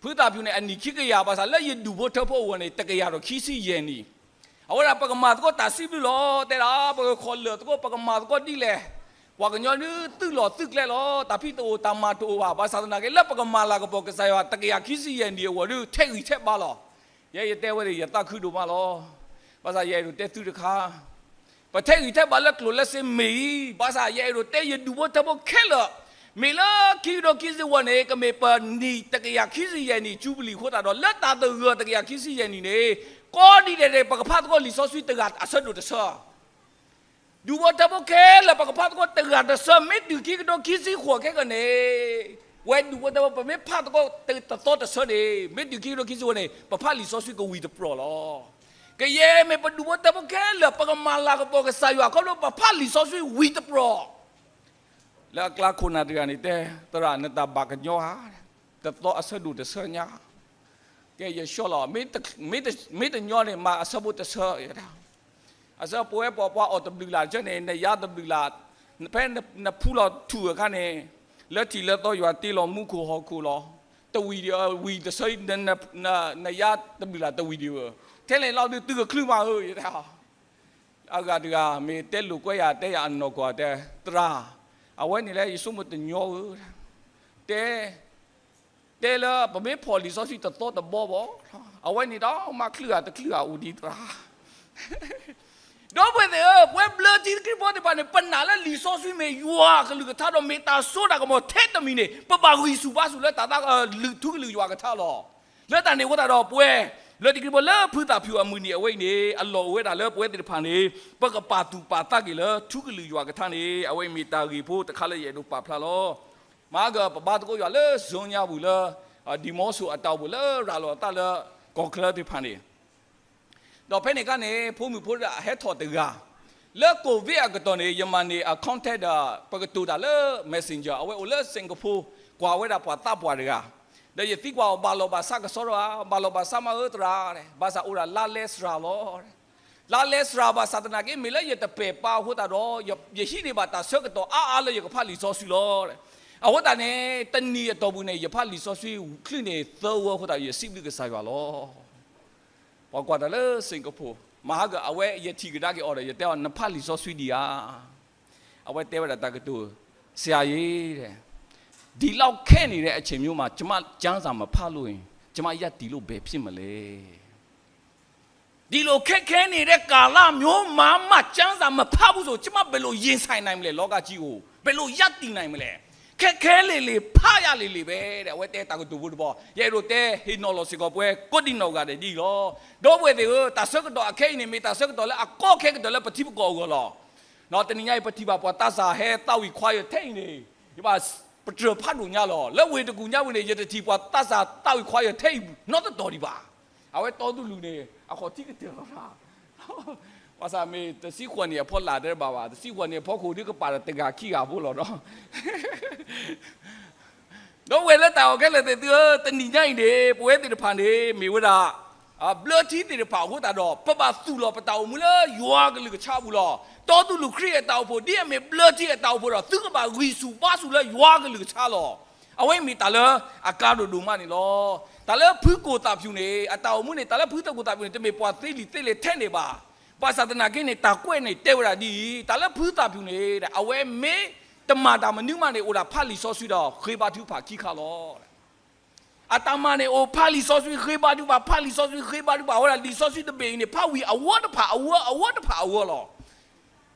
ဖုသၣ်ဖၠူၣ်န့ၣ် အနံၣ်ခံကယၤ, ဘၣ်ဆၣ်လၢယဒူၣ်ဖိထၢဖိအဂီၢ်န့ၣ် တကယၤဒီးခံဆံယဲၢ်နံၣ်. အဝဲဒၣ်ပကမၤသကိးတၢ်စံးဘျုးလီၤ. တဲဒၣ် ပကခီၣ်လၢာ်သကိး ပကမၤသကိးဒ်လဲၣ်. ပှၤကညီဒုးသုးလီၢ်သုးကျဲလီၤ. တၢ်ဖံးတအိၣ်တၢ်မၤတအိၣ်ဘၣ်. ဘၣ်ဆၣ်သနာ်က့ လၢပကမၤလၤကပီၤကစၢ်ယွၤ တကယၤခံဆံယဲၢ်နံၣ်အဂီၢ်ဒုး ထဲးဂံၢ်ထဲးဘါလီၤ. ယဲယတဲဝဲန့ၣ် ယသးခုဒိၣ်မးလီၤ. ဘၣ်ဆၣ်ယအဲၣ်ဒိးတဲသုတခါ, ပထဲးဂံၢ်ထဲးဘါလၢကျိၣ်လၢစ့မ့ၢ်အံၤ, ဘၣ်ဆၣ်ယအဲၣ်ဒိးတဲယဒူၣ်ဖိထၢဖိခဲလၢာ်, မ့ၢ်လၢခံကထိခံဆံအဂီၢ်န့ၣ် ကမ့ၢ်ပနံၣ်တကယၤခံဆံယဲၢ်နံၣ် jubilee အဃိသတးဒီး လၢတၢ်သဂၢၢ်တကယၤခံဆံယဲၢ်နံၣ်န့ၣ် ကိးဒံးဒဲးန့ၣ် ပကဖးသကိးလံာ်စီဆှံတဂၤအဆၢဒိၣ်တဆၢ ဒူၣ်ဖိထၢဖိခဲလၢာ် ပကဖးသကိးတဂၤတဆၢ, မ့ၢ်တုၤခံကထိခံဆံဃိးခဲကနံၣ်န့ၣ်, ပဝဲဒူၣ်ဖိထၢဖိ ပမ့ၢ်ဖးသကိးတသီတဆၢန့ၣ်, မ့ၢ်တုၤခံကထိခံဆံဃိးန့ၣ် ပဖးလံာ်စီဆှံကဝံၤတပြီၢ်လီၤ. ကယဲၢ်မ့ၢ်ပဒူၣ်ဖိထၢဖိခဲလၢာ် ပကမၤလၤကပီၤကစၢ်ယွၤခီဖျိ ပဖးလံာ်စီဆှံဝံၤတပြီၢ် လၢအကျါခိၣ်နၢ်တဂၤန့ၣ်တဲ, သရၣ် နတၢ်ဘၣ်ကညီဧါ, တသီအဆၢဒိၣ်တဆၢညါ, ကဲယဆှီလီၤ, မ့ၢ်တညီန့ၣ် မၤအဆၢဖိတဆၢ, အဆၢပဝဲပှၤပှၤအီၣ်တဘျုးလၢ်တဆၢန့ၣ် နယါတဘျုးလၢ်, ဖဲနဖူလီၤထူၣ်အခါန့ၣ်, လၢထံးလၢသီယွၤတ့လီၤမူခိၣ်ဟီၣ်ခိၣ်လီၤ, တဝံၤဒံးဧါ, ဝံၤတဆၢ, နယါတဘျုးလၢ်တဝံၤဒံးဧါ, ထဲလဲၣ်လီၤဒုးသုကချုးမးဧၢ, ယတဲ အဂၤတဂၤ မ့ၢ်တဲလိာ်ကွဲယၤ တဲယၤအနီၢ်ကီၢ်တဲ, သရၣ်, အဝဲန့ၣ်လၢယဆိကမိၣ်တညီဧၢ, တဲ, တဲလၢပမ့ၢ်ဖီၣ်လံာ်စီဆှံတသီတဘီဘၣ်, အဝဲန့ၣ်ဒီးမၤချုးဂၤတချုးဂၤအိၣ်ဒံးသရၣ် ဒီပုၢ်ဝဲၢ်သ့ၣ်ဧၢ, ပဝဲဘျၢထံခရံာ်ဖိသ့ၣ်တဖၣ်န့ၣ် ပနာ်လၢလံာ်စီဆှံမ့ၢ်ယွၤအကလုၢ်ကထါဒီး မ့ၢ်တၢ်စိတၢ်ကမီၤထဲတမံၤန့ၣ် ပဘၣ်ဂံၢ်ဆူၣ်ဘါဆူၣ်လၢတၢ်သး ထူကလုၢ်ယွၤကထါလီၤ. လၢတၢ်န့ၣ်အဃိသတးဒီး ပဝဲဘျၢထံခရံာ်ဖိလၢဖုသၣ်ဖၠူၣ်အမုၢ်နံၤအဝဲအံၤန့ၣ် အလီၢ်အိၣ်ဝဲဒၣ်လၢပဝဲသ့ၣ်တဖၣ်န့ၣ် ပကပာ်သူၣ်ပာ်သးက့ၤလၢထူကလုၢ်ယွၤကထါန့ၣ် အဝဲအံၤမ့ၢ်တၢ်ဂ့ၢ်ဖိတခါလၢယအဲၣ်ဒိးပာ်ဖျါလီၤ. မၤကပဘါသကိးယွၤလၢ Zoom ညါပူၤလၢ ဒံၣ်မီဆိၣ်အတၢ်အိၣ်ဖှိၣ်လၢရၤလီၤအသးလၢကီၢ်ချၢသ့ၣ်တဖၣ်န့ၣ်, ဒီးဖဲန့ၣ်အခါန့ၣ် ဖိမုၣ်ဖိတဂၤဟဲထီၣ်တဂၤ, လၢ COVID အကတီၢ်န့ၣ် ယမၤန့ၢ်အ contact ဒီး ပကတိၤတၢ်လၢ Messenger အဝဲအိၣ်လၢ Singapore ကွၢ်ဝဲဒၣ်ပှၤသးပှၢ်တဂၤ, ဒီးယသံကွၢ်အီၤ ဘၣ်လီၤဘၣ်စးကစီဒီဧါ, ဘၣ်လီၤဘၣ်စးမးဧၢသရၣ်, ဘၣ်ဆၣ်အိၣ်ဒၣ်လါလဲစှၤလီၤ လါလဲစှၤ ဘၣ်ဆၣ်သနာ်က့ မ့ၢ်လၢယတပဲာ်ပာ်အဃိသတးဒီး ယဟံးန့ၢ်ဘၣ်တၢ်ဆၢကတီၢ်အါအါလၢယကဖးလံာ်စီဆှံလီၤ. အဃိသတးန့ၣ် တနံၣ်အတီၢ်ပူၤန့ၣ် ယဖးလံာ်စီဆှံချုးန့ၣ်သၢဝီအဃိသတးဒီး ယစံးဘျုးကစၢ်ယွၤလီၤ. ပှၤကွၢ်တၢ်လၢ Singapore မဟါက အဝဲယထံၣ်ကဒါက့ၤအီၤဒီး ယတဲအီၤ နဖးလံာ်စီဆှံဒံးဧါ. အဝဲတဲဝဲဒၣ်တၢ်ကတိၤ, ဆရာကြီး, ဒီလောက်ခက်နေတဲ့အချိန်မျိုးမှာ ကျွန်မကျမ်းစာမဖတ်လို့ရင် ကျွန်မရပ်တည်လို့ဘယ်ဖြစ်မလဲ. ဒီလိုခက်ခဲနေတဲ့ကာလမျိုးမှာမှ ကျမ်းစာမဖတ်ဘူးဆို ကျွန်မဘယ်လိုရင်ဆိုင်နိုင်မလဲ လောကကြီးကို ဘယ်လိုရပ်တည်နိုင်မလဲ. ခဲခဲလ့လေ ဖးရလေလေပဲတဲ့ အဝဲတဲတၢ်ကတိၤဖိတဘီ, ယအဲၣ်ဒိးတဲဟ့ၣ်နီၤလီၤစ့ၢ်ကီးပဝဲကိးဒံနီၢ်ဂၤဒဲးဒ်အံၤလီၤ. ဒီပုၢ်ဝဲၢ်သ့ၣ်ဧၢ, တၢ်ဆၢကတီၢ်အခဲအံၤန့ၣ် မ့ၢ်တၢ်ဆၢကတီၢ်လၢအကီခဲကတၢၢ်လၢပထံပကီၢ်အဂီၢ်လီၤ. တနံၤညါအံၤ ပထံၣ်ဘၣ်ပှၤသးစၢ်ဟဲသးဝံၣ်ခွါယထဲအံၤန့ၣ်, ယဘၣ်ပတြၢၤဖးဒိၣ်ညါလီၤ. လၢဝ့ၢ်တကူၣ်ညါဝံၤန့ၣ် ယတထံၣ်ပှၤသးစၢ်သးဝံၣ်ခွါယထဲအံၤနီတတီၤဒံးဘၣ်. အဝဲတီသူၣ်လူၢ်န့ၣ် အခီၣ်ထံးကတၢၢ်လီၤ. ဘၣ်ဆၣ်မ့ၢ်တဆံဃိးနံၣ်အဖီလာ်တဲဘၣ်ဘၣ်, တဆံဃိးနံၣ်အဖီခိၣ်ဒုကပာ်ဒီးတဂၤခံဂၤဖိလီၤဒီး ဒီပုၢ်ဝဲၢ်လၢတၢ်အဲၣ်ခဲလၢာ်သ့ၣ်သုဧၢ, တနံၤညါအံၤန့ၣ် ပဝဲသ့ၣ်တဖၣ်န့ၣ် မ့ၢ်ဝဲဒၣ် ဘျၢထံသ့ၣ်တဖၣ်အဃိသတးဒီး ပဘၣ်သူၣ်လီၤပတၢ်အိၣ်မူလၢယွၤကလုၢ်ကထါအပူၤလီၤ. တီသူၣ်လူၢ်ခရံာ်အတၢ်အိၣ်ဖှိၣ် ဒ်အမ့ၢ်ဘျၢထံအတၢ်အိၣ်ဖှိၣ်ဒီး သုကဘၣ်ဂံၢ်ဆူၣ်ဘါဆူၣ်လၢယွၤကလုၢ်ကထါလီၤ. အဝဲမ့ၢ်တၢ်လၢအကါဒိၣ်ဒိၣ်မးန့ၣ်လီၤ. တၢ်လၢဖုကိၣ်သၣ်ဖၠူၣ်န့ၣ် အတၢ်အိၣ်မူန့ၣ် တၢ်လၢဖုသကိၣ်သၣ်ဖၠူၣ်န့ၣ် တမ့ၢ်ပှၤသ့လံာ်သ့လဲၢ်ထဲန့ၣ်ဘၣ်. ဘၣ်ဆၣ်သနာ်က့န့ၣ် တၢ်ကွဲးန့ၣ်တဲဝဲဒၣ်ဒ်အံၤ, တၢ်လၢဖုသၣ်ဖၠူၣ်န့ၣ် အဝဲမ့ၢ်တမၤတၢ်မနုၤမးန့ၣ် အိၣ်ဒၣ်ဖးလံာ်စီဆှံဒီး ဃ့ဘါထုကဖၣ်ခံခါလီၤ. အတၢ်မၤန့ၣ်အိၣ်ဖးလံာ်စီဆှံဃ့ဘါထုကဖၣ်, ဖးလံာ်စီဆှံဃ့ဘါထုကဖၣ်, အဝဲဒၣ်လံာ်စီဆှံတဘ့ၣ်အံၤန့ၣ် ဖးဝံၤအဝီတဖၣ်အဝီ အဝီတဖၣ်အဝီလီၤ.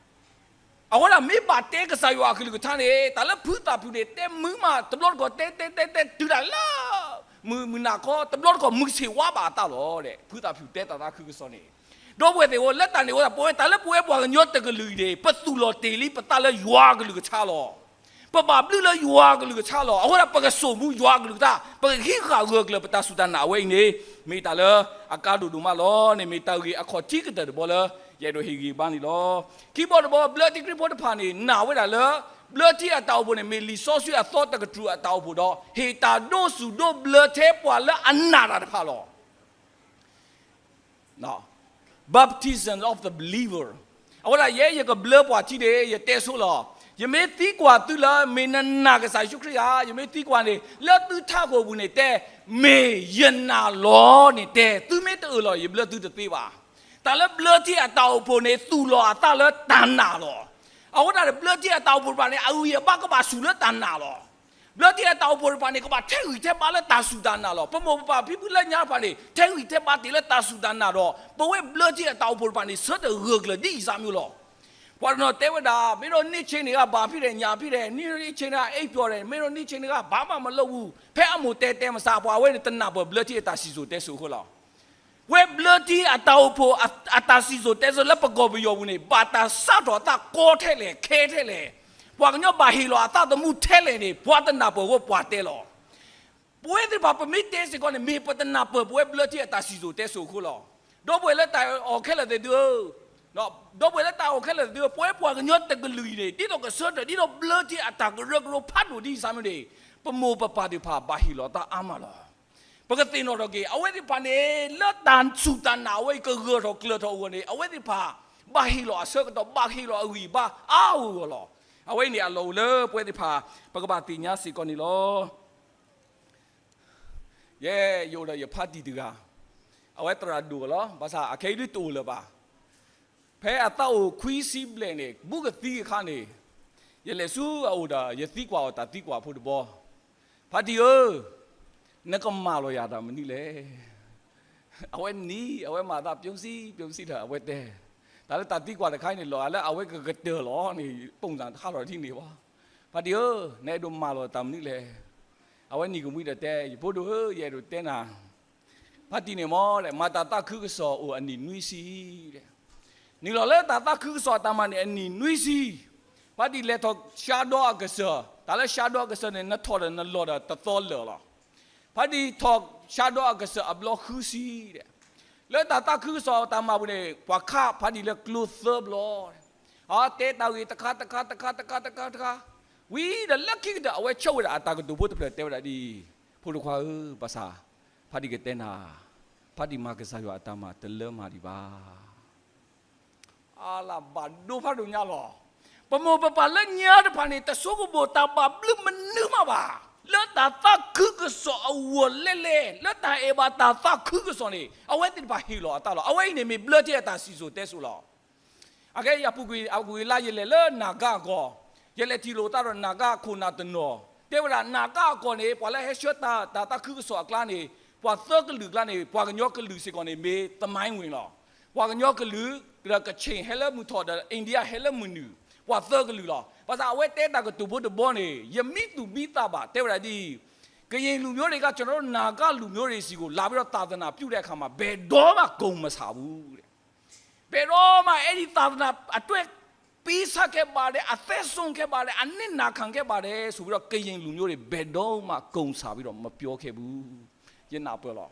အဃိဒၣ်မ့ၢ်ဘၣ်တဲကစၢ်ယွၤအကလုၢ်ကထါန့ၣ် တၢ်လၢဖုသၣ်ဖၠူၣ်န့ၣ် တဲမုာ်မး တဘျီတခီၣ်တဲတဲတဲတဲတုၤဒၣ်လၢ မုၢ်မုၢ်နၤခီ တဘျီတခီၣ်မုၢ်ဆ့ၣ်ဝါဘၣ်အသးလီၤ. ဖုသၣ်ဖၠူၣ်တဲတၢ်သးခုကစီၣ်န့ၣ်, ဒီပုၢ်ဝဲၢ်သ့ၣ်ဧၢ, လၢတၢ်န့ၣ်အဃိသတး ပဝဲတၢ်လၢပဝဲပှၤကညီတကလုာ်အံၤန့ၣ် ပသူၣ်လီၤတ့ၢ်လံပသးလၢယွၤကလုၢ်ကထါလီၤ. ပဘၣ်ဘျုးလၢယွၤကလုၢ်ကထါလီၤ. အဃိဒၣ်ပကစိာ်မူယွၤကလုၢ်ကထါ, ပကဟံးဃာ်ဂၢၢ်ကျၢၤပတၢ်စူၢ်တၢ်နာ်အဝဲအံၤန့ၣ် မ့ၢ်တၢ်လၢအကါဒိၣ်ဒိၣ်မးလီၤန့ၣ် မ့ၢ်တၢ်ဂ့ၢ်အခီၣ်ထံးကတၢၢ်တဘီလၢ ယအဲၣ်ဒိးဟ့ၣ်ဂံၢ်ဘါန့ၣ်လီၤ. ခံဘီတဘီ ဘျၢထံခရံာ်ဖိတဖၣ်န့ၣ် နာ်ဝဲဒၣ်လၢ ဘျၢထံအတၢ်အိၣ်ဖှိၣ်န့ၣ် မ့ၢ်လံာ်စီဆှံအသီတကတြူၢ်အတၢ်အိၣ်ဖှိၣ်ဒီး ဟ့ၣ်တၢ်ဒိသူၣ်ဒိဘျၢထဲပှၤလၢအနာ်တၢ်တဖၣ်လီၤ. Baptism of the believer. အဝဲဒၣ်ယဲယကဘျၢပှၤထံန့ၣ် ယတဲဆိလီၤ. ယမ့ၢ်သံကွၢ်သုလၢ မ့ၢ်နနာ်ကစၢ်ယ့ၣ်ၡူးခရံာ်ဧါ, ယမ့ၢ်သံကွၢ်န့ၣ် လၢသုထးခိၣ်ပူၤန့ၣ်တဲ, မ့ၢ်ယနာ်လီၤန့ၣ်တဲ, သုမ့ၢ်တအၢၣ်လီၤ ယဘျၢသုတသ့ဘၣ်. တၢ်လၢဘျၢထံအတၢ်အိၣ်ဖှိၣ်န့ၣ် သူၣ်လီၤအသးလၢတၢ်နာ်လီၤ. အဃိဒၣ်န့ၣ် ဘျၢထံအတၢ်အိၣ်ဖှိၣ်တဖၣ်န့ၣ် အဂံၢ်အဘါကဘၣ်ဆူၣ်လၢတၢ်နာ်လီၤ. ဘျၢထံအတၢ်အိၣ်ဖှိၣ်တဖၣ်န့ၣ် ကဘၣ်ထဲးဂံၢ်ထဲးဘါလၢတၢ်စူၢ်တၢ်နာ်လီၤ. ပမိၢ်ပပၢ်ဖံဖုလၢညါတဖၣ်န့ၣ် ထဲးဂံၢ်ထဲးဘါတ့ၢ်လၢတၢ်စူၢ်တၢ်နာ်ဒီး ပဝဲဘျၢထံအတၢ်အိၣ်ဖှိၣ်တဖၣ်န့ၣ် ဆၢထၢၣ်ဂၢၢ်ကျၢၤဒ်အံၤစၢ်မ့ၢ်လီၤ. ပှၤတနီၤတဲဝဲဒၣ် မင်းတို့နှစ်ခြင်းတွေက ဘာဖြစ်တယ် ညာဖြစ်တယ်, နှစ်ခြင်းတွေက အိပ်ပျော်တယ်, မင်းတို့နှစ်ခြင်းတွေက ဘာမှမလုပ်ဘူး, ဖဲအမိၢ်တဲတဲမစး, ပှၤအဝဲန့ၣ်တနာ်ပၢၢ်ဘျၢထံအတၢ်စံၣ်စိၤတဲစိၤအဃိလီၤ. ဝဲဘျၢထံအတၢ်အိၣ်ဖှိၣ်အတၢ်စံၣ်စိၤတဲစိၤလၢပကီၢ်ပယီၤပူၤန့ၣ် ဘၣ်တၢ်စးထီၣ်အသးကီထဲလဲၣ် ခဲထဲလဲၣ်. ပှၤကညီဘၣ်ဟ့ၣ်လီၤအသးသမူထဲလဲၣ်န့ၣ် ပှၤတနာ်ပၢၢ်အဃိပှၤတဲလီၤ. ပဝဲသ့ၣ်တဖၣ်ပမ့ၢ်တဲစ့ၢ်ကီးန့ၣ် မ့ၢ်ပတနာ်ပၢၢ်ပဝဲဘျၢထံအတၢ်စံၣ်စိၤတဲစိၤအဃိလီၤ. ဒီပုၢ်ဝဲၢ်လၢတၢ်အဲၣ်အီၤခဲလၢာ်သ့ၣ်သုဧၢ, ဒီပုၢ်ဝဲၢ်လၢတၢ်အဲၣ်အီၤခဲလၢာ်သ့ၣ်သုဧၢ, ပဝဲပှၤကညီတကလုာ်အံၤန့ၣ် ဒ်သိးကဆၢထၢၣ် ဒ်သိးဘျၢထံအတၢ်ကရၢကရိဖးဒိၣ်ဒ်အံၤစၢ်မ့ၢ်န့ၣ် ပမိၢ်ပပၢ်သ့ၣ်တဖၣ်ဘၣ်ဟ့ၣ်လီၤအသးအါမးလီၤ. ပကသ့ၣ်နီၣ်ထီၣ်က့ၤ အဝဲသ့ၣ်တဖၣ်န့ၣ် လၢတၢ်စူၢ်တၢ်နာ်အဝဲအံၤကဂၢၢ်ထီၣ်ကျၢၤထီၣ်အဂီၢ်န့ၣ် အဝဲသ့ၣ်တဖၣ် ဘၣ်ဟ့ၣ်လီၤအဆၢကတီၢ် ဘၣ်ဟ့ၣ်လီၤအဂံၢ်အဘါအါအါဂီၢ်ဂီၢ်လီၤ. အဝဲအံၤန့ၣ် အလီၢ်အိၣ်လၢပဝဲသ့ၣ်တဖၣ် ပကဘၣ်သ့ၣ်ညါစ့ၢ်ကီးန့ၣ်လီၤ. ယဲယအိၣ်ဒီးယဖါတံၢ်တဂၤ, အဝဲသရၣ်ဒိၣ်လီၤ. ဘၣ်ဆၣ်အခဲအံၤဒုးတအိၣ်လၢၤဘၣ်. ဖဲအသးအိၣ်ခွံဆံဘျဲၣ်န့ၣ် ဘူးကသံအခါန့ၣ်, ယလဲၤဆူအအိၣ်ဒီး ယသံကွၢ်အီၤတၢ်သံကွၢ်ဖိတဘီ, ဖါတံၢ်ဧၢ, နကမၢလီၤယၤတၢ်မနုၤလဲၣ်. အဝဲနံၤ အဝဲမၤသး ပြုံးစံ ပြုံးစံ ဒီးအဝဲတဲ, တၢ်လၢတၢ်သံကွၢ်တခါအံၤန့ၣ် လီၤဂာ်လၢအဝဲကကတၢၢ်လီၤန့ၣ် ပုံစံတခါလီၤဒ်န့ၣ်ဘၣ်. ဖါတံၢ်ဧၢ, နအဲၣ်ဒိးမၢလီၤတၢ်မနုၤလဲၣ်. အဝဲနံၤကမှံဒီးတဲ, ယဖိဒိၣ်ဧၢ, ယအဲၣ်ဒိးတဲနၤ ဖါတံၢ်န့ၣ်မ့ၢ် မၤတၢ်သးခုကစီၣ်အိၣ်အနံၣ်နွံဆံ, နုာ်လီၤလၢတၢ်သးခုကစီၣ်အတၢ်မၤန့ၣ်အနံၣ်နွံဆံ, ဖါတံၢ်လဲၤထီၣ်ဆှါဒီအကစၢၢ်, တၢ်လၢဆှါဒီအကစၢၢ်န့ၣ် နထီၣ်ဒီးနလီၢ်ဒီးတသီလၢာ်လီၤ. ဖါတံၢ်ထီၣ်ဆါဒီးအကစၢၢ်အဘျီဃုဆံဒီး, လၢတၢ်သးခုကစီၣ်တၢ်မၤပူၤန့ၣ် ပှၤခးဖါတံၢ်လၢကျိသၢဘျီ, တဲတၢ်ဂ့ၢ်တခါတခါတခါတခါတခါတခါ, ဝံၤဒီးလၢခံကတၢၢ် အဝဲဆၢဝဲဒၣ်အတၢ်ကတိၤဖိတဖျၢၣ်တဲဝဲဒၣ်ဒ်အံၤ, ဖိတခွါဧၢ, ဘၣ်ဆၣ် ဖါတံၢ်ကတဲနၤ, ဖါတံၢ်မၤကစၢ်ယွၤအတၢ်မၤတလၢမၤဒံးဘၣ်. အါလၢဘၣ်ဒိဖးဒိၣ်ညါလီၤ. ပမိၢ်ပပၢ်လၢညါတဖၣ်န့ၣ် တဆိကမိၣ်တၢ်ဘၣ်ဘျုးမနုၤမးဘၣ်. လၢတၢ်သးခုကစီၣ်အဂီၢ်လဲၣ်လဲၣ်, လၢတၢ်အဲၣ်ဘၣ်တၢ်သးခုကစီၣ်န့ၣ် အဝဲသ့ၣ်တဖၣ်ဟ့ၣ်လီၤအသးလီၤ. အဝဲအံၤန့ၣ်မ့ၢ်ဘျၢထံအတၢ်စံၣ်စိၤတဲစိၤလီၤ. အခဲအံၤအပူၤကွံာ်လါယလဲၤလၢနၢ်ကါအကီၢ်, ယလဲၤထံၣ်လိာ်သးဒီးနၢ်ကါခိၣ်နၢ်တနီၤ, တဲဝဲဒၣ်နၢ်ကါအကီၢ်န့ၣ် ပှၤလၢဟဲဆှၢတၢ်သးခုကစီၣ်အကျါန့ၣ် ပှၤသၢကလုာ်အကျါန့ၣ် ပှၤကညီကလုာ်စ့ၢ်ကီးန့ၣ် မ့ၢ်သမိုင်းဝင်လီၤ. ပှၤကညီကလုာ်, ဒီးကခ့ၣ်ဟဲလၢမုၢ်ထီၣ်ဒီး India ဟဲလၢမုၢ်နုာ်, ပှၤသၢကလုာ်လီၤ. ဘၣ်ဆၣ်အဝဲတဲတၢ်ကတိၤဖိတဘီန့ၣ် ယမံသူၣ်မံသးဘၣ်, တဲဝဲဒၣ်ဒ်အံၤ, ကရင်လူမျိုးတွေက ကျွန်တော်တို့ နာဂလူမျိုးတွေဆီကို လာပြီးတော့ သာသနာပြုတဲ့အခါမှာ ဘယ်တော့မှ ဂုဏ်မဆန်ဘူးတဲ့. ဘယ်တော့မှ အဲဒီ သာသနာ အတွေ့ ပြီးစခဲ့ပါတယ်, အသက်စွန့်ခဲ့ပါတယ်, အနစ်နာခံခဲ့ပါတယ်ဆိုပြီးတော့ ကရင်လူမျိုးတွေ ဘယ်တော့မှ ဂုဏ်ဆန်ပြီးတော့ မပြောခဲ့ဘူး. ယနၢ်ပၢၢ်လီၤ.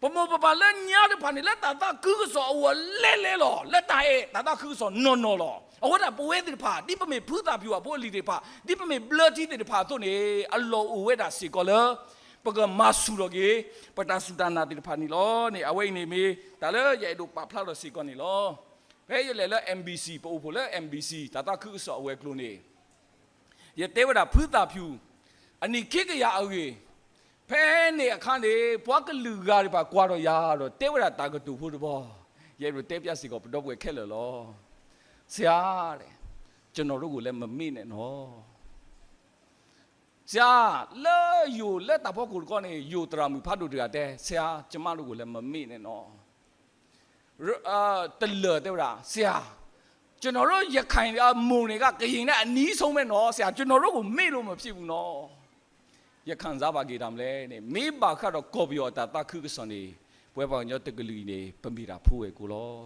ပမိၢ်ပပၢ်လၢညါတဖၣ်န့ၣ် လၢတၢ်သးခုကစီၣ်အဂီၢ်လဲၣ်လဲၣ်လီၤ, လၢတၢ်အဲၣ်တၢ်သးခုကစီၣ်နီၢ်နီၢ်လီၤ. အဃိဒၣ်ပဝဲသ့ၣ်တဖၣ် ဒ်ပမ့ၢ်ဖုသၣ်ဖၠူၣ်အဖိအလံၤသ့ၣ်တဖၣ်, ဒ်ပမ့ၢ်ဘျၢထံသ့ၣ်တဖၣ်အသိးန့ၣ် အလီၢ်အိၣ်ဝဲဒၣ်စ့ၢ်ကီးလၢ ပကမၤဆူၣ်ထီၣ်က့ၤ ပတၢ်စူၢ်တၢ်နာ်သ့ၣ်တဖၣ်န့ၣ်လီၤန့ၣ် အဝဲအံၤန့ၣ်မ့ၢ်တၢ်လၢယအဲၣ်ဒိးပာ်ဖျါထီၣ်စ့ၢ်ကီးန့ၣ်လီၤ. ဖဲယလဲၤလၢ M B C, ပအိၣ်ဖှိၣ်လၢ M B C တၢ်သးခုကစီၣ်အဝဲၤကျိၤန့ၣ် ယတဲဝဲဒၣ်ဖုသၣ်ဖၠူၣ် အနံၣ်ခံကယၤအဂ့ၢ်, ဖဲန့ၣ်အခါန့ၣ် ပှၤကလုာ်ဂၤတဖၣ်ကွၢ်ထီၣ်ယၤဒီး တဲဝဲဒၣ်တၢ်ကတိၤဖိတဘီ, ယအဲၣ်ဒိးတဲပျၢ်စ့ၢ်ကီး ပဒီပုၢ်ဝဲၢ်ခဲလၢာ်လီၤ. ဆရာ, ကျွန်တော်တို့ကိုလည်း မမေ့နဲ့နော်. ဆရာ, လၢယိၤလၢတၢ်ဖီခိၣ်တခီန့ၣ် ယိၤသရၣ်မုၣ်ဖးဒိၣ်တဂၤတဲ, ဆရာ, ကျွန်မတို့ကိုလည်း မမေ့နဲ့နော်. တလၢာ်တဲဝဲဒၣ်, ဆရာ, ကျွန်တော်တို့ ရခိုင်အမုန်တွေက ကရင်နဲ့ အနီးဆုံးပဲနော်, ဆရာ, ကျွန်တော်တို့ကို မေ့လို့မဖြစ်ဘူးနော်. ယခံစားပါက့ၤတၢ်မလဲၣ်န့ၣ် မ့ၢ်ဘၣ်ဃးဒီးကီၢ်ပယီၤအတၢ်သးခုကစီၣ်န့ၣ် ပဝဲပှၤကညီတကလုာ်အံၤန့ၣ် ပမ့ၢ်တၢ်ဖိဝဲၢ်ကိလီၤ.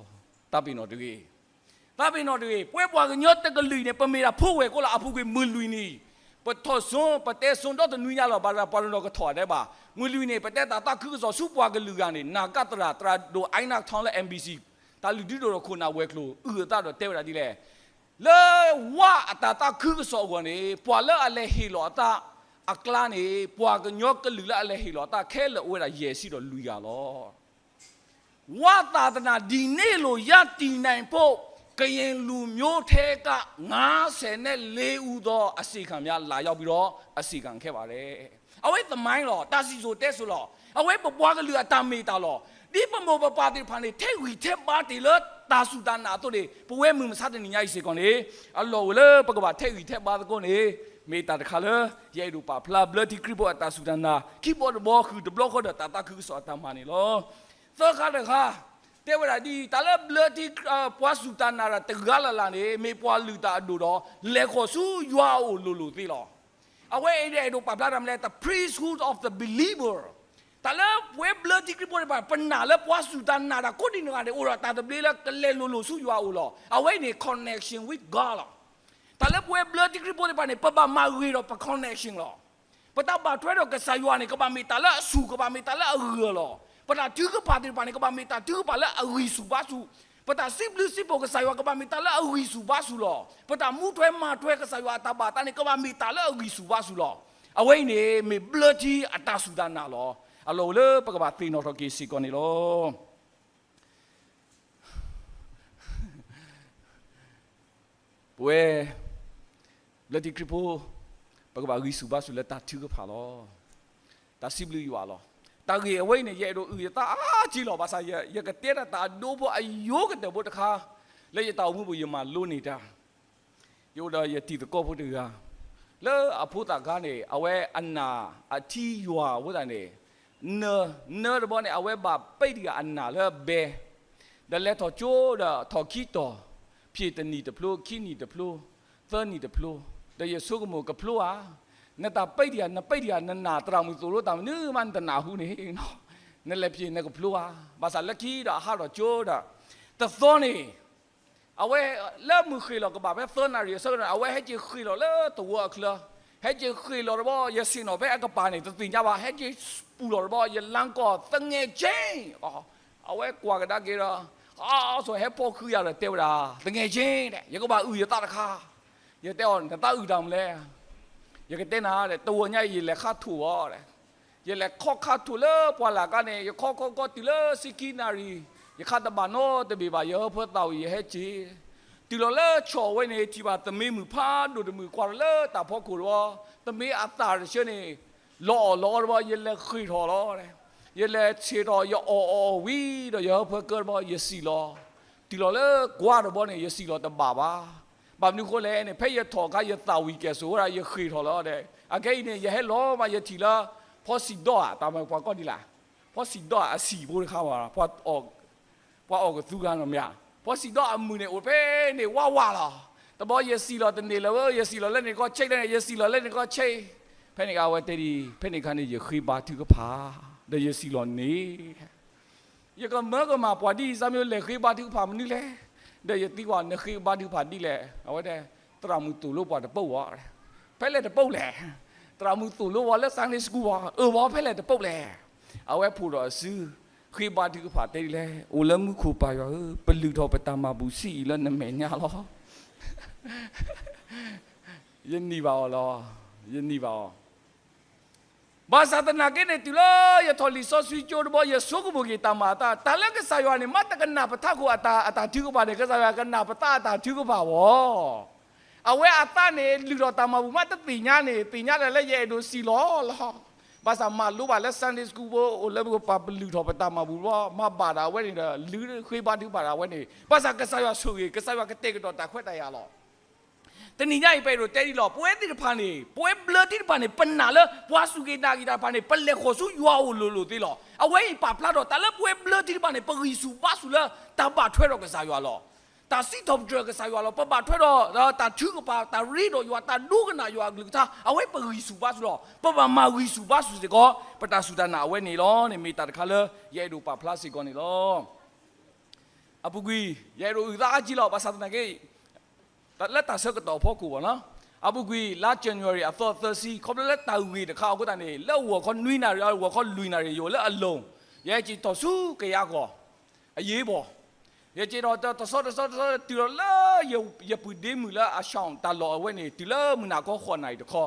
သးပ့ၤနီၣ်တဂ့ၤ, သးပ့ၤနီၣ်တဂ့ၤ, ပဝဲပှၤကညီတကလုာ်အံၤန့ၣ် ပမ့ၢ်တၢ်ဖိဝဲၢ်ကိလီၤ. အပူၤကွံာ်မုၢ်လွံၢ်နံၣ်, ပထီၣ်စိ, ပတဲစိဒီတနွံညါလီၤ. ဘၣ်ဆၣ်ပှၤတနီၤကထီၣ်ဒဲးဘၣ်. မုၢ်လွံၢ်နံၣ် ပတဲတၢ်သးခုကစီၣ်ဆူပှၤကလုာ်ဂၤန့ၣ် နၢ်ကါသရၣ် သရၣ်ဒိၣ် Enoch Tong လၢ M B C တၢ်လုၢ်ဒိၣ်ထီၣ်ခိၣ်နၢ်ဝဲၤကျိၤ အုၣ်အသးဒီးတဲဝဲဒၣ်ဒ်လဲၣ်, လၢဝါအတၢ်သးခုကစီၣ်အဂီၢ်န့ၣ် ပှၤလၢအလဲၤဟ့ၣ်လီၤအသးအကျါန့ၣ် ပှၤကညီကလုာ်လၢအလဲၤဟ့ၣ်လီၤအသးခဲလၢာ်အိၣ်ဝဲဒၣ်ယဲၢ်ဆံဒီးလွံၢ်ဂၤလီၤ. ဝါသာသနာ ဒီနေ့လို ရပ်တည်နိုင်ဖို့ ကရင်လူမျိုးထဲက ငါးဆယ်နဲ့လေးဦးသော အစေခံများ လာရောက်ပြီးတော့ အစေခံခဲ့ပါတယ်. အဝဲသမိုင်းလီၤ, တၢ်စံၣ်စိၤတဲစိၤလီၤ. အဝဲပပှၤကလုာ်အတၢ်မ့ၢ်တၢ်လီၤ. ဒ်ပမိၢ်ပပၢ်သ့ၣ်တဖၣ်န့ၣ် ထဲးဂံၢ်ထဲးဘါတ့ၢ်လၢတၢ်စူၢ်တၢ်နာ်အသိးန့ၣ် ပဝဲမုၢ်မဆါတနံၤညါအံၤစ့ၢ်ကီးန့ၣ် အလီၢ်အိၣ်လၢပကဘၣ်ထဲးဂံၢ်ထဲးဘါသကိးန့ၣ် မ့ၢ်တၢ်တခါလၢ ယအဲၣ်ဒိးပာ်ဖျါဘျၢထံခရံာ်ဖိအတၢ်စူၢ်တၢ်နာ် ခံဘီတဘီဃုာ်တဘျီဃီဒီးတၢ်သးခုကစီၣ်အတၢ်မၤန့ၣ်လီၤ. သၢခါတခါ တဲဝဲဒၣ်ဒ်အံၤ, တၢ်လၢဘျၢထံ ပှၤစူၢ်တၢ်နာ်တဂၤလၢ်လၢ်န့ၣ် မ့ၢ်ပှၤလုၢ်တၢ်အဒိၣ်ဒီး လဲၤဃီၤဆူယွၤအအိၣ်လိၤလိၤသ့လီၤ. အဝဲအံၤဒ်အဲၣ်ဒိးပာ်ဖျါတၢ်မနုၤလဲၣ်, the priesthood of the believer. တၢ်လၢပဝဲဘျၢထံခရံာ်ဖိန့ၣ် ပနာ်လၢပှၤစူၢ်တၢ်နာ်တၢ်ကိးဒံးနီၢ်ဂၤန့ၣ် အိၣ်ဒီးတၢ်သဘျ့လၢကလဲၤလိၤလိၤဆူယွၤအအိၣ်လီၤ. အဝဲအံၤန့ၣ် connection with God လီၤ. တၢ်လၢပဝဲဘျၢထံခရံာ်ဖိသ့ၣ်တဖၣ်န့ၣ် ပဘၣ်မၤဂ့ၤဒီးပ connection လီၤ. ပတၢ်ဘၣ်ထွဲဒီးကစၢ်ယွၤန့ၣ် ကဘၣ်မ့ၢ်တၢ်လၢအဆူၣ်, ကဘၣ်မ့ၢ်တၢ်လၢအဂၢၢ်လီၤ. ပတၢ်ထုကဖၣ်သ့ၣ်တဖၣ်န့ၣ် ကဘၣ်မ့ၢ်တၢ်ထုကဖၣ်လၢအဂံၢ်ဆူၣ်ဘါဆူၣ်, ပတၢ်စံးဘျုးစံးဖှိၣ်ကစၢ်ယွၤ ကဘၣ်မ့ၢ်တၢ်လၢအဂံၢ်ဆူၣ်ဘါဆူၣ်လီၤ. ပတၢ်မူထွဲမၤထွဲကစၢ်ယွၤအတၢ်ဘၣ်သးန့ၣ် ကဘၣ်မ့ၢ်တၢ်လၢအဂံၢ်ဆူၣ်ဘါဆူၣ်လီၤ. အဝဲအံၤန့ၣ် မ့ၢ်ဘျၢထံအတၢ်စူၢ်တၢ်နာ်လီၤ. အလီၢ်အိၣ်လၢပကဘၣ်သ့ၣ်နီၣ်ထီၣ်က့ၤစ့ၢ်ကီးန့ၣ်လီၤ. ပဝဲ ဘျၢထံခရံာ်ဖိ ပကဘၣ်ဂံၢ်ဆူၣ်ဘါဆူၣ်လၢတၢ်ထုကဖၣ်လီၤ. တၢ်စံးဘျုးယွၤလီၤ. တၢ်ဂ့ၢ်အဝဲအံၤန့ၣ် ယအဲၣ်ဒိးအုၣ်ယသးအါကံလီၤ. ဘၣ်ဆၣ်ယ ယကတဲဒၣ်တၢ်အဒိဖိအယိကတၢၢ်ဖိတခါ လၢယတၢ်အိၣ်မူပူၤယမၤလိန့ၢ်တၢ် ယအိၣ်ဒီးယတံၤသကိးဖိတဂၤ လၢအဖိသၣ်ခါန့ၣ် အဝဲအနၢ်အထံယွၤအဃိသတးန့ၣ် နၢ နၢတဘီန့ၣ် အဝဲဘၣ်ပံးတဂၤအနၢ်လၢဘဲ ဒီးလဲၤထီၣ်ကၠိဒီးထီၣ်ခံတီၤ, ဖျၢၣ်တနံၣ်တဖျိ, ခံနံၣ်တဖျိ, သၢနံၣ်တဖျိ, ဒီးယဆိကမိၣ်ကဖျိဧါ, နတၢ်ပံးတဂၤ နပံးတဂၤ နနၢ်သရၣ်မုၣ်သိၣ်လိတၢ်မနုၤမး နတနၢ်ဟူန့ၣ် နလဲၤဖျဲးနကဖျိဧါ. ဘၣ်ဆၣ်လၢခံဒီးအဟးထီၣ်ကၠိဒီး တသီန့ၣ် အဝဲလၢမုၢ်ဃ့ၢ်လီၤကဘၣ်ဖဲသၢနၣ်ရံၣ်အဆၢကတီၢ်န့ၣ် အဝဲဟဲက့ၤဃ့ၢ်လီၤလၢသဝီအချၢ, ဟဲက့ၤဃ့ၢ်လီၤတဘျီ ယဆ့ၣ်နီၤဖဲအကပၤန့ၣ် တသ့ၣ်ညါဘၣ်, ဟဲက့ၤပူၤလီၤတဘျီ ယလါကီၢ် သငယ်ချင်း, အဝဲကွၢ်ကဒါက့ၤဒီး အါဆိးဟဲဖီၣ်ဃုာ်ယၤဒီးတဲဝဲဒၣ် သငယ်ချင်း ယကဘၣ်အုၣ်ယသးတခါ, ယတဲအီၤ နသးအုၣ်တၢ်မနုၤလဲၣ်, ယကတဲနၤ တဝီညါအံၤ ယလဲၤခါထိၣ်အီၤ, ယလဲၤခီခါထိၣ်လၢပှၢ်လၢ်ကါန့ၣ် ယခီခီခီတုၤလၢဆံခံနၣ်ရံၣ်, ယခါတဘၣ်နီတဘ့ၣ်ဘၣ် ယဟၢဖၢသးဝံၣ် ယဟဲက့ၤ တုၤလီၤလၢဆီၣ်ဝဲန့ၣ် ထံၣ်ဘၣ်သမ့မုၣ်ဖးဒိၣ်တမုၣ် ကွၢ်ထီၣ်လၢတၢ်ဖီခိၣ်တဘျီ, သမ့အသၣ်တဆၢန့ၣ် လီၤအီၣ်လီၤအီတဘျီ ယလဲၤဃ့ၢ်ထီၣ်လီၤ, ယလဲၤဆ့ၣ်ထီၣ် ယအီၣ်အီၣ်ဝံၤဒီး ယဟၢဖၢကၢတဘျီ ယစံၣ်လီၤ, တုၤလီၤလၢကွၢ်တဘျီန့ၣ် ယစံၣ်လီၤတဘၣ်ဘၣ်, ဘၣ်မနုၤဃိလဲၣ်န့ၣ် ဖဲယထီၣ်အခါ ယသးဝံၣ်ကဲၣ်ဆိးဝဲဒၣ် ယဃ့ၢ်ထီၣ်လီၤဒီး အခဲအံၤန့ၣ် ယဟဲလီၤမး ယထံၣ်လၢ ဖီစံၣ်ဒီးဧါ တၢ်မၤပှၤကိးဒ်လဲၣ်, ဖီစံၣ်ဒီးအဆံၣ်ဖိတခါဘၣ် ပှၤအီၣ်ကသူဂၤနီၤမ့ၢ်ဧါ, ဖီစံၣ်ဒီးအမုၢ်န့ၣ် အိၣ်ဖဲန့ၣ်ဝးဝးလီၤ, တဘျီယစံၣ်လီၤတန့ၢ်လၢၤဝဲ ယစံၣ်လီၤလၢန့ၣ်ကီၢ်ဆ့ၣ်န့ၣ် ယစံၣ်လီၤလၢန့ၣ်ကီၢ်ဆ့ၣ်, ဖဲန့ၣ်အခါအဝဲတဲဒ်အံၤ ဖဲန့ၣ်အခါန့ၣ် ယဃ့ဘါထုကဖၣ် ဒီးယစံၣ်လီၤန့ၣ် ယကမၢကမၣ်ပှၤဒ်အံၤ စၢ်မ့ၢ်လဲၤဃ့ဘါထုကဖၣ်မနုၤလဲၣ်, ဒီးယသံကွၢ် နဃ့ဘါထုကဖၣ်ဒ်လဲၣ်, အဝဲတဲ သရၣ်မုၣ်သိၣ်လိပှၤတပိာ်ဝဲ, ဖဲလဲၣ်တပိာ်လဲၣ်, သရၣ်မုၣ်သိၣ်လိဝဲလၢ Sunday School ဝဲ အၢ ဝဲဖဲလဲၣ်တပိာ်လဲၣ်, အဝဲဖှိၣ်ဒီးအစု ဃ့ဘါထုကဖၣ်တဲဒ်လဲၣ်, အိၣ်လၢမူခိၣ်ပၢ်ယွၤဧၢ, ပလုၢ်ထီၣ်ပတၢ်မၤဘူၣ်ဆံးအံၤလၢနမဲာ်ညါလီၤ ယနံၤဘၣ်အီၤလီၤ, ယနံၤဘၣ်အီၤ, ဘၣ်ဆၣ်သနာ်က့န့ၣ် တုၤလၢယထီၣ်လံာ်စီဆှံကၠိတဘျီ ယဆိကမိၣ်က့ၤတၢ်မၤအသး တၢ်လၢကစၢ်ယွၤန့ၣ် မ့ၢ်တကနၣ်ပထးခိၣ်အတၢ်ထုကဖၣ်န့ၣ် ကစၢ်ယွၤကနၣ်ပသးအတၢ်ထုကဖၣ်ဝဲ, အဝဲအသးန့ၣ် လုၢ်ထီၣ်တၢ်မၤဘူၣ်မးတသ့ၣ်ညါန့ၣ် သ့ၣ်ညါဒၣ်လၢယအဲၣ်ဒိးစံၣ်လီၤလီၤ, ဘၣ်ဆၣ်မၤလိဘၣ်လၢ Sunday School ဖိ အိၣ်လၢပကပာ်ပလုၢ်ထီၣ်ပတၢ်မၤဘူၣ်ဘျီ မၤဘၣ်ဒၣ်အဝဲန့ၣ်ဒီး လုၢ်ဃ့ဘါထုကဖၣ်ဒၣ်အဝဲန့ၣ် ဘၣ်ဆၣ်ကစၢ်ယွၤဆိၣ်ဂ့ၤ ကစၢ်ယွၤကတဲာ်ကတီၤတၢ်ခွဲးတၢ်ယာ်လီၤ တနံၤညါအံၤ ပအဲၣ်ဒိးတဲဒ်လီၤ ပဝဲသ့ၣ်တဖၣ်န့ၣ် ပဝဲဘျၢထံတဖၣ်န့ၣ် ပနာ်လၢပှၤစူၢ်က့ၤနာ်က့ၤတၢ်တဖၣ်န့ၣ် ပလဲၤဃီၤဆူယွၤအအိၣ်လိၤလိၤသ့လီၤ. အဝဲအံၤပာ်ဖျါထီၣ် တၢ်လၢပဝဲဘျၢထံတဖၣ်န့ၣ် ပဂံၢ်ဆူၣ်ဘါဆူၣ်လၢတၢ်ဘၣ်ထွဲဒီးကစၢ်ယွၤလီၤ. တၢ်စံးထီၣ်ပတြၢၤကစၢ်ယွၤလီၤ. ပဘၣ်ထွဲဒီးတၢ်ထုကဖၣ် တၢ်ရ့ဒီးယွၤ တၢ်ဒိကနၣ်ယွၤအကလုၢ်ကထါ အဝဲပဂံၢ်ဆူၣ်ဘါဆူၣ်လီၤ. ပဘၣ်မၤဂံၢ်ဆူၣ်ဘါဆူၣ်စ့ၢ်ကီး ပတၢ်စူၢ်တၢ်နာ်အဝဲန့ၣ်လီၤန့ၣ် မ့ၢ်တၢ်တခါလၢယအဲၣ်ဒိးပာ်ဖျါစ့ၢ်ကီးန့ၣ်လီၤ. အပူၤကွံာ် ယအဲၣ်ဒိးအုၣ်သးအါကံလီၤ. ဘၣ်ဆၣ်သနာ်က့ လၢတၢ်ဆၢကတီၢ်အဖီခိၣ်ဘၣ်နီၤ, အပူၤကွံာ် လါ January အသီသၢဆံ ခီဖျိလၢတၢ်ဂ့ၢ်တခါအဃိသတးန့ၣ် လၢဂီၤခီနွံနၣ်ရံၣ် ဂီၤခီလွံၢ်နၣ်ရံၣ် ယအိၣ်လၢအလိၤ, ယဟဲက့ၤထီၣ်ဆူကယၤကီၢ် အရေးပေါ်, ယက့ၤထီၣ်တဆီတဆီတဆီ တုၤထီၣ်လၢ ယပုၢ်ဒ့မုၣ်လၢအဆၣ်တၢ်လီၢ်အဝဲန့ၣ် တုၤလၢမုၢ်နၤခီဃိးနၣ်ရံၣ်တခီ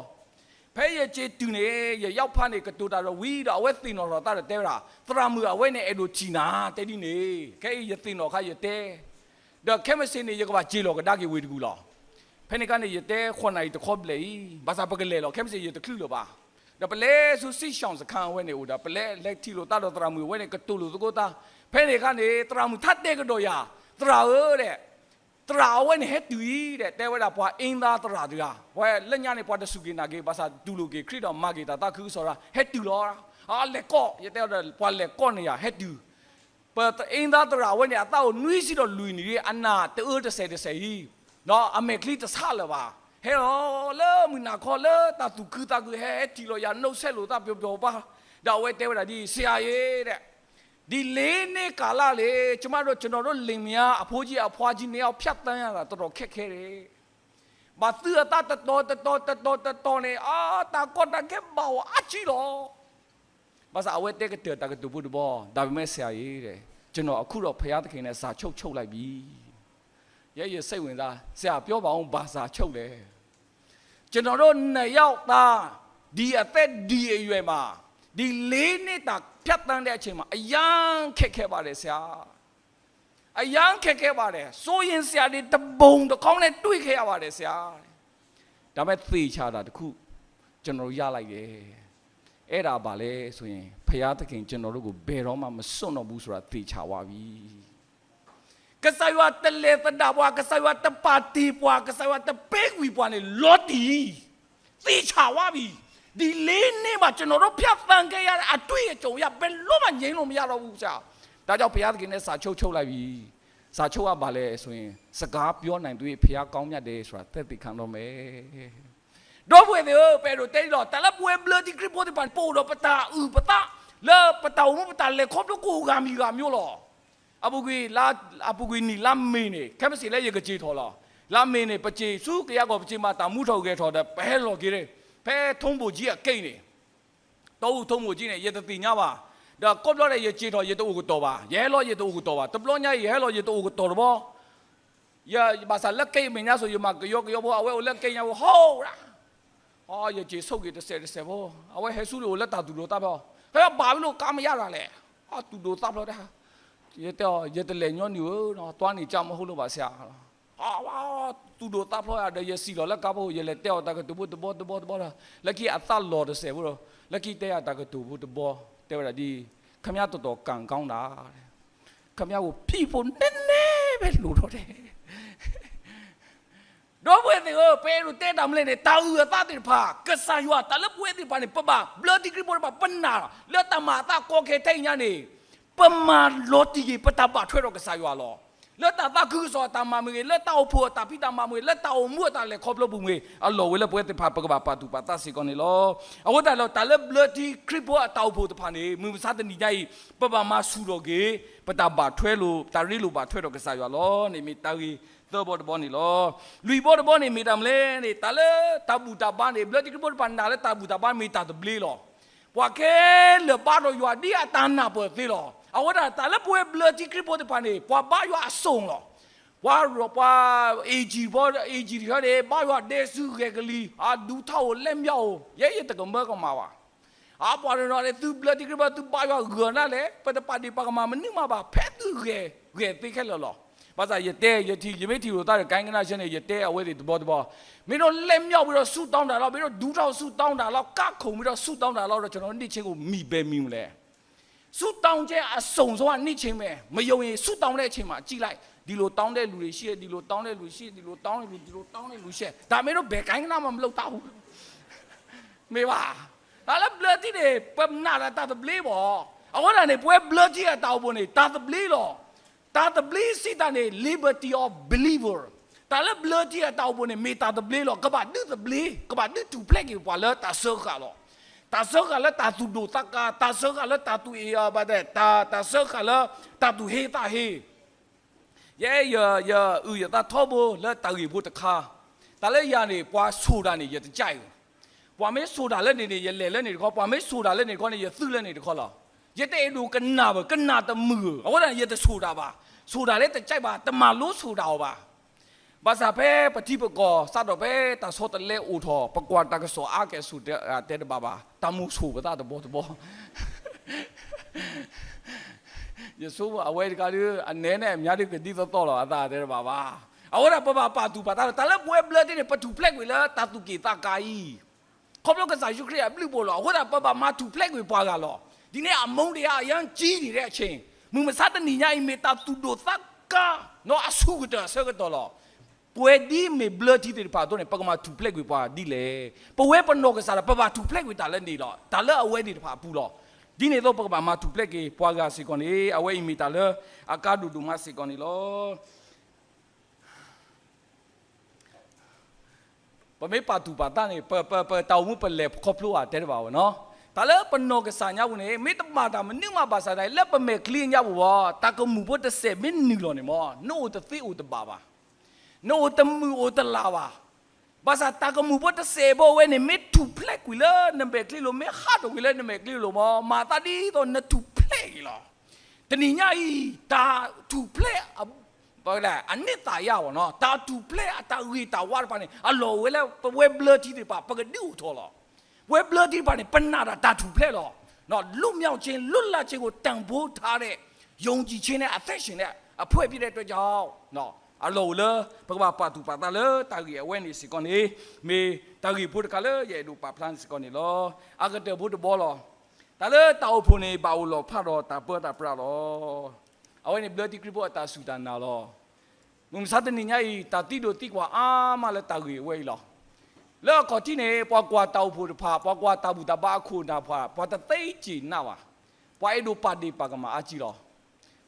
ဖဲယက့ၤတုၤန့ၣ် ယရောက်ဖဲန့ၣ် ကတိၤတၢ်ဒီးဝံၤဒီး အဝဲသ့ၣ်နီၣ်ထီၣ်သးဒီးတဲဝဲဒၣ် သရၣ်မုၣ်အဝဲန့ၣ် အဲၣ်ဒိးထံၣ်နၤ တဲဒ်န့ၣ်, ခဲအံၤယသ့ၣ်နီၣ်အခါယတဲ, ဒီးခဲမုၢ်ဆ့ၣ်န့ၣ် ယကဘၣ်စ့ၢ်လီၤကဒါက့ၤဝ့ၢ်တကူၣ်လီၤ. ဖဲန့ၣ်အခါန့ၣ် ယတဲဃိးနၣ်ရံၣ်တခီဘျဲၣ်အံၤ ဘၣ်ဆၣ်ပကလဲၤလီၤ ခဲမုၢ်ဆ့ၣ်ယတချုးလၢၤဘၣ်. ဒီးပလဲၤဆူ စစ်ရှောင်စခန်း အဝဲန့ၣ်အိၣ်ဒီး ပလဲၤလဲၤထံၣ်လိာ်သးဒီးသရၣ်မုၣ်အဝဲန့ၣ် ကတိၤလိာ်သကိးသး, ဖဲန့ၣ်အခါန့ၣ် သရၣ်မုၣ်ထါတဲကဒီးယၤ, သရၣ်ဧၢ သရၣ်အဝဲန့ၣ်ဟဲတုၤအံၤဒီး တဲဝဲဒၣ်ပှၤအ့ၣ်သါသရၣ်တဂၤ, ပှၤလၢညါန့ၣ် ပှၤတစူၢ်က့ၤနာ်က့ၤ ဘၣ်ဆၣ်တူၢ်လိာ်က့ၤခရံာ်ဒီးမၤက့ၤတၢ်သးခုကစီၣ်ရၤ ဟဲတုၤလီၤ. အလဲၤကိး, ယတဲအီၤဒီး ပှၤလဲၤကိးန့ၢ်ယၤ ဟဲတုၤ, ပှၤအ့ၣ်သါသရၣ်အဝဲန့ၣ် အသးအိၣ်နွံဆံဒီးလွံၢ်နံၣ်အံၤ အနၢ်တအၢတစဲးတစဲးအံၤ, ဒီးအမဲာ်ချံတဆးလၢၤဘၣ်, ဟဲလီၤလၢမုၢ်နၤခီလၢတၢ်သူၣ်ခုသးခု ဟဲဟဲထံၣ်လိာ်ယၤ နီၣ်ဆဲးလိာ်သးပျီၤပျီၤပၤ, ဒီးအဝဲတဲဝဲဒၣ်ဒ် ဆရာအံၤ ဒီး ဒီလေးနှစ်ကာလလံ ကျမတို့ ကျွန်တော်တို့လင်မယား အဖိကြီးအဖွားကြီး နှစ်ယောက်ဖြတ်သန်းရတာ တော်တော်ခက်ခဲတယ်. ဘၣ်သုးအသးတတီၤတတီၤတတီၤတတီၤန့ၣ် အတၢ်ကီတၢ်ခဲဘၣ်အီၤအါကံလီၤ. ဘၣ်ဆၣ်အဝဲတဲကတၢၢ်တၢ်ကတိၤဖိတဘီ, ဒါပေမဲ့ ဆရာအံၤ ကျွန်တော်အခုတော့ ဘုရားသခင်နဲ့ စာချုပ်ချုပ်လိုက်ပြီ. ယဲယစိတ်ဝင်စား ဆရာပြောပါဦး ဘာစာချုပ်လဲ. ကျွန်တော်တို့ နှစ်ယောက်သား ဒီအသက် ဒီအရွယ်မှာ ဒီလေးနှစ်တာ ဖြတ်သန်းတဲ့အချိန်မှာ အရမ်းခက်ခဲပါတယ် ဆရာ. အရမ်းခက်ခဲပါတယ်. စိုးရိမ်စရာတွေ တပုံတခေါင်းနဲ့ တွေ့ခဲ့ရပါတယ် ဆရာ. ဒါပေမဲ့ သေချာတာတစ်ခု ကျွန်တော်တို့ ရလိုက်တယ်. အဲ့ဒါ ဘာလဲဆိုရင် ဘုရားသခင် ကျွန်တော်တို့ကို ဘယ်တော့မှ မစွန့်တော်ဘူးဆိုတာ သေချာသွားပြီ. ကစၢ်ယွၤတလဲၤသဒၣ်ပှၤ, ကစၢ်ယွၤတပာ်တ့ၢ်ပှၤ, ကစၢ်ယွၤတပဲကွံာ်ပှၤန့ၣ် လီၤတံၢ်, သေချာသွားပြီ. ဒီလေးနှစ်မှာ ကျွန်တော်တို့ ဖြတ်သန်းခဲ့ရတဲ့ အတွေ့အကြုံအရ ဘယ်လိုမှ ငြင်းလို့မရတော့ဘူး ဆရာ. ဒါကြောင့် ဘုရားသခင်နဲ့ စာချုပ်ချုပ်လိုက်ပြီ. စာချုပ်က ဘာလဲဆိုရင် စကားပြောနိုင်သရွေ့ ဘုရားကောင်းမြတ်တယ်ဆိုတာ သက်သေခံတော့မယ်. ဒီပုၢ်ဝဲၢ်သ့ၣ်ဧၢ, ပအဲၣ်ဒိးတဲဒ်လီၤ, တၢ်လၢပဝဲဘျၢထံခရံာ်ဖိသ့ၣ်တဖၣ်န့ၣ် ပအိၣ်ဒီးပတၢ်အုၣ်ပသး လၢပတၢ်အိၣ်မူပတၢ်လဲၤခီဖျိကိးဂၤမံၤဂၤမျိုးလီၤ. အပူၤကွံာ်လၢ အပူၤကွံာ်နံၣ်လါမ့ၤန့ၣ် ခဲမုၢ်ဆ့ၣ်လၢယကစ့ၢ်ထီၣ်လီၤ. လါမ့ၤန့ၣ် ပစ့ၢ်ဆူကယၤကီၢ် ပစ့ၢ်မၤတၢ်မူထီၣ်ဂဲၤထီၣ်ဒီး ပဟဲလီၤက့ၤ ဖဲထိၣ်ဘိၣ်ကၠံအက့ၢ်န့ၣ်, တီအူထိၣ်ဘိၣ်ကၠံန့ၣ် ယတသ့ၣ်ညါဘၣ်. ဒီးကိးဘျီဒဲး ယစံးထီၣ် ယတအိၣ်ကတီၢ်ဘၣ်, ယဟဲလီၤ ယတအိၣ်ကတီၢ်ဘၣ်, တဘျီညါအံၤ ယဟဲလီၤ ယတအိၣ်ကတီၢ်တဘျီ, ယဘၣ်ဆၣ်လၢက့ၢ်အမဲာ်ညါစိၤ ယမၤကယီကယီဖိ, အဝဲအိၣ်လၢက့ၢ်ညါဖိ ဟီၣ်ဒၣ်, အီ ယစံးဆိၣ်ဂ့ၤတစဲးတစဲးဖိ, အဝဲဟဲဆူန့ၣ်အိၣ်လၢတၢ်သူၣ်ဒိၣ်သးဖျိး, ဖဲဘၣ်မနုၤ ကါမရလဲၣ်, အီ သူၣ်ဒိၣ်သးဖျိးဒၣ်, ယတဲအီၤ ယတလဲၤညီနုၢ်ဧၢ, တွၤန့ၣ်ကၢ်မဟိလိဘၣ်ဆဲး သူၣ်ဒိၣ်သးဖျိးယၤဒီး ယစံၣ်လီၤလၢကါဖိ, ယလဲၤတဲအီၤတၢ်ကတိၤဖိတဘီတဘီတဘီဒီး လၢခံအသးလီၤတစဲးဖိဒီး လၢခံတဲယၤတၢ်ကတိၤဖိတဘီ, တဲဝဲဒၣ်ဒ်, ခမည်းတော်တော်ကံကောင်းတာ, ခမည်းကို ဖံးဖို့နည်းနည်းပဲလိုတော့တယ်. ဒီပုၢ်ဝဲၢ်သ့ၣ်ဧၢ, ပအဲၣ်ဒိးတဲတၢ်မနုၤလဲၣ်န့ၣ် တၢ်အုၣ်အသးသ့ၣ်တဖၣ် ကစၢ်ယွၤ တၢ်လၢပဝဲသ့ၣ်တဖၣ်န့ၣ် ပဘၣ်ဘျၢထံခရံာ်ဖိတဖၣ် ပနာ်လီၤ လၢတၢ်မၤအသးကီခဲထဲအံၤညါန့ၣ်, ပမၤလီၤတံၢ်က့ၤ ပတၢ်ဘၣ်ထွဲဒီးကစၢ်ယွၤလီၤ. လၢတၢ်သးခုကစီၣ်အတၢ်မၤမ့ၢ်ဂ့ၤ, လၢတၢ်အိၣ်ဖှိၣ်အတၢ်ဖံးတၢ်မၤမ့ၢ်ဂ့ၤ, လၢတၢ်အိၣ်မူအတၢ်လဲၤခီဖျိပူၤမ့ၢ်ဂ့ၤ, အလီၢ်ဝဲလၢပဝဲသ့ၣ်တဖၣ် ပကဘၣ်ပာ်သူၣ်ပာ်သးစ့ၢ်ကီးန့ၣ်လီၤ. အဃိသတးဒီး တၢ်လၢဘျၢထံခရံာ်ဖိအတၢ်အိၣ်ဖှိၣ်တဖၣ်န့ၣ် မုၢ်မဆါတနံၤညါအံၤ ပဘၣ်မၤဆူၣ်ထီၣ်က့ၤ ပတၢ်ဘၣ်ထွဲလိာ် တၢ်ရ့လိာ်ဘၣ်ထွဲဒီးကစၢ်ယွၤလီၤန့ၣ် မ့ၢ်တၢ်ဂ့ၢ်သၢဘီတဘီန့ၣ်လီၤ. လွံၢ်ဘီတဘီန့ၣ်မ့ၢ်တၢ်မနုၤလဲၣ်န့ၣ် တၢ်လၢတၢ်ဘူၣ်တၢ်ဘါန့ၣ် ဘျၢထံခရံာ်ဖိတဖၣ်နာ်လၢတၢ်ဘူၣ်တၢ်ဘါမ့ၢ်တၢ်သဘျ့လီၤ. ပှၤခဲလၢာ်ဘါဒီးယွၤဒ်အတၢ်နာ်ပၢၢ်သ့လီၤ. အဃိသတး တၢ်လၢပဝဲဘျၢထံခရံာ်ဖိသ့ၣ်တဖၣ်န့ၣ် ပှၤဘါယွၤအစိၣ်လီၤ. ပှၤ, ပှၤ AG ဖီ, AG တခါန့ၣ် ဘါယွၤဒဲစုဂဲၤကလံၤ, အဒူထီၣ်အိၣ်လဲၣ်မၠီၣ်အိၣ်, ယဲယတကမၢကမၣ်ဘၣ်. အပှၤတနီၤန့ၣ် သုဘျၢထံခရံာ်ဖိ သုဘါယွၤဂၢၢ်ဒၣ်လဲာ်, ပတပာ်ဒ့ၣ်ပာ်ကမၣ်မနုၤမးဘၣ်, ဖဲသုဂဲၤ, ဂဲၤသ့ခဲလၢာ်လီၤ. ဘၣ်ဆၣ်ယတဲ, ယထံၣ်, ယမ့ၢ်ထံၣ်လိာ်သးဒီး ကဲကနၣ်ဆၢန့ၣ် ယတဲအဝဲသ့ၣ်တဘီတဘီ, မ့ၢ်ဒီးလဲၣ်မၠီၣ်ဝံၤဒီးဆူၣ်တီဒါလီၤ, မ့ၢ်ဒီးဒူထီၣ်ဆူၣ်တီဒါလီၤ, ကးခိၣ်မ့ၢ်ဒီးဆူၣ်တီဒါလီၤဒီး ကျွန်တော်တို့ နှစ်ခြင်းကို မီပဲမီမလဲၣ်. ဆုတောင်းခြင်းအစုံဆိုမှ နှစ်ခြင်းပဲ, မယုံရင် ဆုတောင်းတဲ့အချိန်မှာ ကြည့်လိုက်, ဒီလိုတောင်းတဲ့လူတွေရှိတယ်, ဒီလိုတောင်းတဲ့လူရှိတယ်, ဒီလိုတောင်းတဲ့လူ, ဒီလိုတောင်းတဲ့လူရှိတယ်, ဒါမင်းတို့ ဘယ်ကိုင်းကနမှ မလုပ်တတ်ဘူး. မ့ၢ်ဘၣ်, တၢ်လၢဘျၢထံန့ၣ် ပနာ်တၢ်သဘျ့ဘၣ်. အဃိသတးန့ၣ် ပဝဲဘျၢထံအတၢ်အိၣ်ဖှိၣ်န့ၣ် တၢ်သဘျ့လီၤ. တၢ်သဘျ့စံးတၢ်န့ၣ် liberty of believer, တၢ်လၢဘျၢထံအတၢ်အိၣ်ဖှိၣ်န့ၣ် မ့ၢ်တၢ်သဘျ့လီၤ. ကဘၣ်ဒုးသဘျ့, ကဘၣ်ဒုးထူၣ်ဖျဲးက့ၤပှၤလၢတၢ်စၢဃာ်လီၤ. တၢ်စၢဃာ်လၢတၢ်သူၣ်ဒိၣ်သးကါ, တၢ်စၢဃာ်လၢတၢ်သူၣ်အ့ၣ်, တၢ်, တၢ်စၢဃာ်လၢတၢ်သူၣ်ဟ့သးဟ့ ယဲယ, ယအုၣ်ယသးထီဘိလၢတၢ်ဂ့ၢ်ဖိတခါ, တၢ်လၢယၤန့ၣ် ပှၤဆိၣ်တၢ်န့ၣ် ယတကြိုက်ဘူး. ပှၤမ့ၢ်ဆိၣ်တၢ်လၢန့ၣ်န့ၣ် ယလဲၤလၢန့ၣ်တခီ, ပှၤမ့ၢ်ဆိၣ်တၢ်လၢန့ၣ်တခီန့ၣ် ယသုးလၢန့ၣ်တခီလီၤ. ယတအဲၣ်ဒိးကနၣ်ဘၣ်, ကနၣ်တမုာ်ဧၢ, အဃိသတးန့ၣ် ယတဆိၣ်တၢ်ဘၣ်. ဆိၣ်တၢ်လၢတကြိုက်ဘၣ်, တမၤလိဆိၣ်တၢ်အီၤဘၣ်. ဘၣ်ဆၣ်ဖဲပထံပကီၢ် စးထီၣ်ဖဲတၢ်ဆီတလဲအိၣ်ထီၣ် ပကွၢ်တၢ်ကစီၣ်အါကဲၣ်ဆိၣ်တဲတဘၣ်ဘၣ်, တၢ်မိၣ်ဆိၣ်ပသးတဘီတဘီ ယဆိကမိၣ်အဝဲတခါဒီး အနဲန့ၣ်အမါဒီးကဒ်သိးသိးလီၤ အသးတဲတဘၣ်ဘၣ်. အဃိဒၣ်ပဘၣ်ပာ်သူၣ်ပာ်သးလီၤ. တၢ်လၢပဝဲဘျၢထံန့ၣ် ပထူၣ်ဖျဲးကွံာ်လၢတၢ်သူၣ်က့ၣ်သးကါအံၤ, ခီဖျိကစၢ်ယ့ၣ်ၡူးခရံာ်အဘျုးအဖှိၣ်လီၤ. အဃိဒၣ်ပဘၣ်မၤထူၣ်ဖျဲးကွံာ်ပှၤဂၤလီၤ. ဒ်န့ၣ်အမုန်းတရားအရမ်းကြီးနေတဲ့ အချိန်, မုၢ်မဆါတနံၤညါအံၤ မ့ၢ်တၢ်သူၣ်ဒိၣ်သးကါ နီၢ်အဆူၣ်ကတၢၢ်အဆၢကတီၢ်လီၤ. ပဝဲဒ်မ့ၢ်ဘျၢထံသ့ၣ်တဖၣ်အသိးန့ၣ် ပကမၤထူၣ်ဖျဲးကွံာ်ပှၤဒ်လဲၣ်. ပဝဲပနီၢ်ကစၢ်ဒီး ပဘၣ်ထူၣ်ဖျဲးကွံာ်တၢ်လၢန့ၣ်လီၤ. တၢ်လၢအဝဲန့ၣ်တဖၣ်အပူၤလီၤ. ဒ်န့ၣ်အသိးပကဘၣ်မၤထူၣ်ဖျဲးက့ၤပှၤဂၤစ့ၢ်ကီးန့ၣ် အဝဲအံၤမ့ၢ်တၢ်လၢအကါဒိၣ်ဒိၣ်မးစ့ၢ်ကီးန့ၣ်လီၤ. ပမ့ၢ်ပာ်သူၣ်ပာ်သးန့ၣ် ပ, ပ, ပတၢ်အိၣ်မူပလဲၤခီဖျိဧါတဲတဘၣ်ဝဲနီၤ. တၢ်လၢပနီၢ်ကစၢ်ညါပူၤန့ၣ် မ့ၢ်တဘၣ်တၢ်မနုၤမးဘၣ်ဆၣ်သနာ်က့ လၢပမဲာ်ချံညါပူၤဝဲ တၢ်ကမူၣ်ဖိတစဲးမ့ၢ်နုာ်လီၤန့ၣ်မ့ၢ် နအိၣ်တသ့အိၣ်တဘၣ်ဘၣ်. နအိၣ်တမုာ်အိၣ်တလၤဘၣ်. ဘၣ်ဆၣ်တၢ်ကမူၣ်ဖိတစဲးဖိအဝဲန့ၣ် မ့ၢ်ထူၣ်ဖျဲးကွံာ်လၢနမဲာ်ချံလိၤ မ့ၢ်ဟးထီၣ်ကွံာ်လၢနမဲာ်ချံလိၤမ့ၢ် မၤသးဒ်သိးနထူၣ်ဖျဲးအံၤလီၤ. တနံၤညါအံၤ တၢ်ထူၣ်ဖျဲး အ, အနံၣ်သးယါဘၣ်နီၤ, တၢ်ထူၣ်ဖျဲးအတၢ်ဂ့ၤတၢ်ဝါတဖၣ်န့ၣ် အလီၢ်ဝဲလၢပဝဲဘျၢထံသ့ၣ်တဖၣ် ပကဒုးအိၣ်ထီၣ်လီၤ. ပဝဲဘျၢထံတဖၣ်န့ၣ် ပနာ်တၢ်ထူၣ်ဖျဲးလီၤ. လွတ်မြောက်ခြင်း လွတ်လပ်ခြင်းကို တန်ဖိုးထားတဲ့ ယုံကြည်ခြင်းနဲ့ အသက်ရှင်တဲ့ အဖွဲ့ဖြစ်တဲ့အတွက်ကြောင့် အလီၢ်အိၣ်လၢ ပကဘၣ်ပာ်သူၣ်ပာ်သးလၢတၢ်ဂ့ၢ်အဝဲန့ၣ်စ့ၢ်ကီးန့ၣ် မ့ၢ်တၢ်ဂ့ၢ်ဖိတခါလၢယအဲၣ်ဒိးပာ်ဖျါန့ၣ်စ့ၢ်ကီးန့ၣ်လီၤ. အကတၢၢ်ဖိတဘီလီၤ. တၢ်လၢတၢ်အိၣ်ဖှိၣ်န့ၣ် ဘၣ်အိၣ်လီၤဖးဒီးတၢ်ပၢတၢ်ပြးလီၤ. အဝဲန့ၣ်ဘျၢထံခရံာ်ဖိအတၢ်စူၢ်တၢ်နာ်လီၤ. မုၢ်မဆါတနံၤညါအံၤ တၢ်သံဒိၣ်သံကွၢ်အါမးလၢတၢ်ဂ့ၢ်အဝဲအံၤလီၤ. လၢအခီၣ်ထံးန့ၣ် ပှၤကွၢ်တၢ်အိၣ်ဖှိၣ်တဖၣ် ပှၤကွၢ်တၢ်ဘူၣ်တၢ်ဘါအခိၣ်နၢ်တဖၣ် ပှၤတသ့စံးနးဘၣ်. ပှၤအဲၣ်ဒိးပာ်ဒ့ၣ်ပာ်ကမၣ်အါကံလီၤ.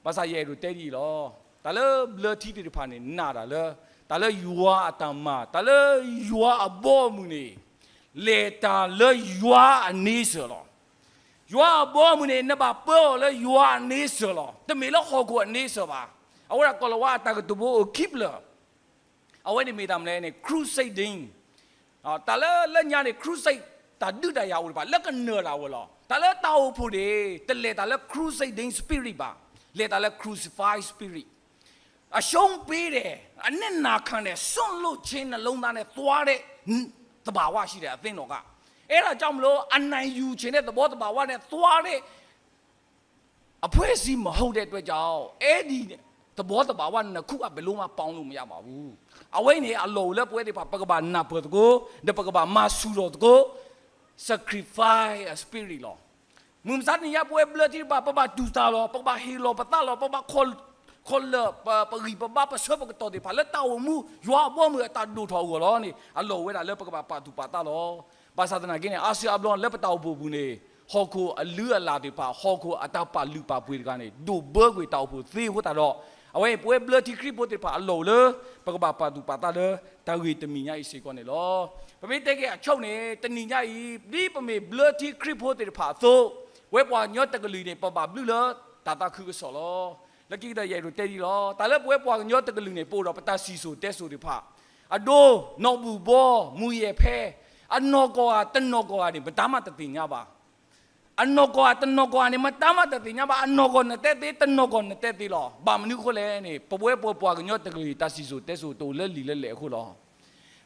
ဘၣ်ဆၣ်ယအဲၣ်ဒိးတဲဒ်အံၤလီၤ. တၢ်လၢဘျၢထံသ့ၣ်တဖၣ်န့ၣ် နာ်တၢ်လၢ တၢ်လၢယွၤအတၢ်မၤ တၢ်လၢယွၤအဘီအမုၢ်န့ၣ် လဲၤတၢ်လၢယွၤအန့ဆၢၣ်လီၤ. ယွၤအဘီအမုၢ်န့ၣ် နဘၣ်ပၢအီၤလၢယွၤအန့ဆၢၣ်လီၤ. တမ့ၢ်လၢဟီၣ်ခိၣ်အန့ဆၢၣ်ဘၣ်. အဝဲဒၣ်ကီၤလၤဝါအတၢ်ကတိၤဖိအိၣ်ခံဖျၢၣ် အဝဲန့ၣ်မ့ၢ်တၢ်မနုၤလဲၣ်န့ၣ် crusading, တၢ်လၢလၢညါန့ၣ် crusade တၢ်ဒုးတၢ်ယၤအိၣ်တဖၣ် လၢကနၢၤတၢ်ဝဲလီၤ. တၢ်လၢတၢ်အိၣ်ဖှိၣ်န့ၣ် တလဲၤတၢ်လၢ crusading spirit ဘၣ်, လဲၤတၢ်လၢ crucify spirit. အရှုံးပေးတယ်, အနစ်နာခံတယ်, စွန့်လွှတ်ခြင်း နှလုံးသားနဲ့ သွားတဲ့ သဘာဝရှိတယ် အသင်းတော်က. အဲဒါကြောင့်မလို့ အနိုင်ယူချင်တဲ့ သဘောသဘာဝနဲ့ သွားတဲ့ အဖွဲ့အစည်း မဟုတ်တဲ့အတွက်ကြောင့် အဲဒီသဘောသဘာဝနှစ်ခုက ဘယ်လိုမှ ပေါင်းလို့မရပါဘူး. အဝဲန့ၣ် အလီၢ်အိၣ်လၢပဝဲသ့ၣ်တဖၣ် ပကဘၣ်နၢ်ပၢၢ်သကိး ဒီးပကဘၣ်မၤဆူၣ်ထီၣ်သကိး sacrifice spirit လီၤ. မုၢ်မဆါတနံၤညါ ပဝဲဘျၢထံတဖၣ် ပဘၣ်တူၢ်တၢ်လီၤ, ပကဘၣ်ဟ့ၣ်လီၤပသးလီၤ, ပဘၣ်ခီၣ်လၢာ် ပဂံၢ်ပဘါ ပဆၢပကတီၢ်သ့ၣ်တဖၣ် လၢတၢ်အိၣ်မူ ယွၤအဘီအမုၢ်အတၢ်ဒိၣ်ထီၣ်အဂီၢ်လီၤန့ၣ် အလီၢ်အိၣ်ဝဲဒၣ်လၢပကဘၣ်ပာ်သူၣ်ပာ်သးလီၤ. ဘၣ်ဆၣ်သနာ်က့န့ၣ် အါစုအါဘျီလၢပတၢ်အိၣ်ဖှိၣ်ပူၤန့ၣ် ဟီၣ်ခိၣ်အလုၢ်အလၢ်သ့ၣ်တဖၣ်, ဟီၣ်ခိၣ်အတၢ်ပာ်လုၢ်ပာ်ပှ့ၤတဂၤန့ၣ် ဒိၣ်ဘၢကွံာ်တၢ်အိၣ်ဖှိၣ်သ့အဃိသတးဒီး အဝဲအံၤ ပဝဲဘျၢထံခရံာ်ဖိသ့ၣ်တဖၣ်အလီၢ်အိၣ်လၢ ပကဘၣ်ပာ်သူၣ်ပာ်သးလၢ တၢ်ဂ့ၢ်တမံၤညါအံၤစ့ၢ်ကီးန့ၣ်လီၤ. ပမ့ၢ်တဲက့ၤအဆိန့ၣ် တနံၤညါအံၤ ဒ်ပမ့ၢ်ဘျၢထံခရံာ်ဖိသ့ၣ်တဖၣ်အသိး ပဝဲပှၤကညီတကလုာ်န့ၣ် ပဘၣ်ဘျုးလၢတၢ်သးခုကစီၣ်လီၤ. လၢခံကတၢၢ်ယအဲၣ်ဒိးတဲဒ်လီၤ. တၢ်လၢပဝဲပှၤကညီတကလုာ်န့ၣ် ပအိၣ်ဒီးပတၢ်စံၣ်စိၤတဲစိၤသ့ၣ်တဖၣ်, အဒိ, နီၢ်ဘူၣ်ဘီ, မူၤယဲၢ်ဖဲ, အနီၢ်ကီၢ်ဂၤတနီၢ်ကီၢ်ဂၤန့ၣ် မတၤမးတသ့ၣ်ညါဘၣ်. အနီၢ်ကီၢ်ဂၤတနီၢ်ကီၢ်ဂၤန့ၣ် မတၤမးတသ့ၣ်ညါဘၣ်, အနီၢ်ကီၢ်နတဲသ့ တနီၢ်ကီၢ်နတဲသ့လီၤ. ဘၣ်မနုၤအဃိလဲၣ်န့ၣ် ပဝဲပှၤပှၤကညီတကလုာ်အံၤ တၢ်စံၣ်စိၤတဲစိၤတအိၣ်လၢလံာ်လၢလဲၢ်အဃိလီၤ.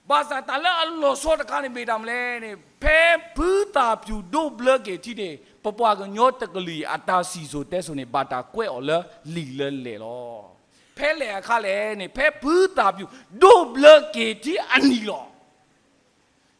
ဘၣ်ဆၣ်တၢ်လၢအလီၤဆီတခါန့ၣ်မ့ၢ်တၢ်မနုၤလဲၣ်န့ၣ် ဖဲဖုသၣ်ဖၠူၣ်ဒိးဘျၢက့ၤထံန့ၣ် ပပှၤကညီတကလုာ်အံၤ အတၢ်စံၣ်စိၤတဲစိၤန့ၣ် ဘၣ်တၢ်ကွဲးအီၤလၢလံာ်လၢလဲၢ်လီၤ. ဖဲလဲၣ်အခါလဲၣ်န့ၣ် ဖဲဖုသၣ်ဖၠူၣ်ဒိးဘျၢက့ၤထံအနံၤလီၤ.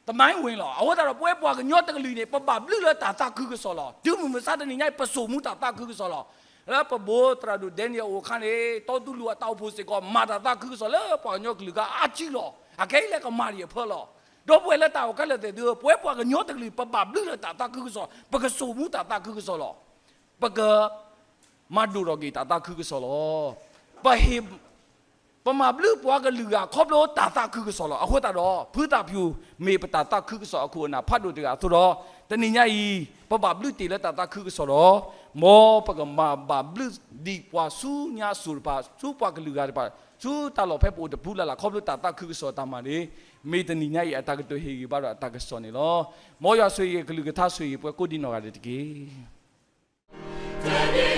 တမၤဝ့ၤလီၤ. အဃိသတးဒီး ပဝဲပှၤကညီတကလုာ်န့ၣ် ပဘၣ်ဘျုးလၢတၢ်သးခုကစီၣ်လီၤ. တုၤမုၢ်မဆါတနံၤညါအံၤ ပစိာ်မူတၢ်သးခုကစီၣ်လီၤ. လၢပဘိသရၣ်ဒိၣ် Daniel အိၣ်အခါန့ၣ် တီတူၢ်လိာ်အတၢ်အိၣ်ဖှိၣ်စ့ၢ်ကီး မၤတၢ်သးခုကစီၣ်လၢပှၤကညီကလုာ်ဂၤအါထံလီၤ. အခဲအံၤလၢကမၤဒံးအဖၢလီၤ. ဒီပုၢ်ဝဲၢ်လၢတၢ်အိၣ်ခဲလၢာ်သ့ၣ်သုဧၢ, ပဝဲပှၤကညီတကလုာ် ပဘၣ်ဘျုးလၢတၢ်သးခုကစီၣ်, ပကစိာ်မူတၢ်သးခုကစီၣ်လီၤ. ပက မၤဒိၣ်ထီၣ်က့ၤတၢ်သးခုကစီၣ်လီၤ. ပဟ့ၣ် ပမၤဘျုးပှၤကလုာ်ဂၤခီဖျိတၢ်သးခုကစီၣ်လီၤ. အဃိသတးဒီး ဖုသၣ်ဖၠူၣ်မ့ၢ်ပတၢ်သးခုကစီၣ်အခိၣ်အနၢ်ဖးဒိၣ်တဂၤအသိးဒီး တနံၤညါအံၤ ပဘၣ်ဘျုးတ့ၢ်လၢတၢ်သးခုကစီၣ်ဒီး မ်ပကမၤဘၣ်ဘျုးဒံးပှၤဆူညါအစိၤတဖၣ်, ဆူပှၤကလုာ်ဂၤတဖၣ်, ဆူတၢ်လီၢ်ဖဲပအိၣ်တပူၤလၢ်လၢ် ခီဖျိတၢ်သးခုကစီၣ်တၢ်မၤန့ၣ် မ့ၢ်တနံၤညါအံၤအတၢ်ကတိၤဟ့ၣ်ဂံၢ်ဘါဒီးအတၢ်ကစီၣ်န့ၣ်လီၤ. မ်ယွၤဆိၣ်ဂ့ၤကလုၢ်ကထါ ဆိၣ်ဂ့ၤပှၤကိးဒံးနီၢ်ဂၤဒဲးတက့ၢ်.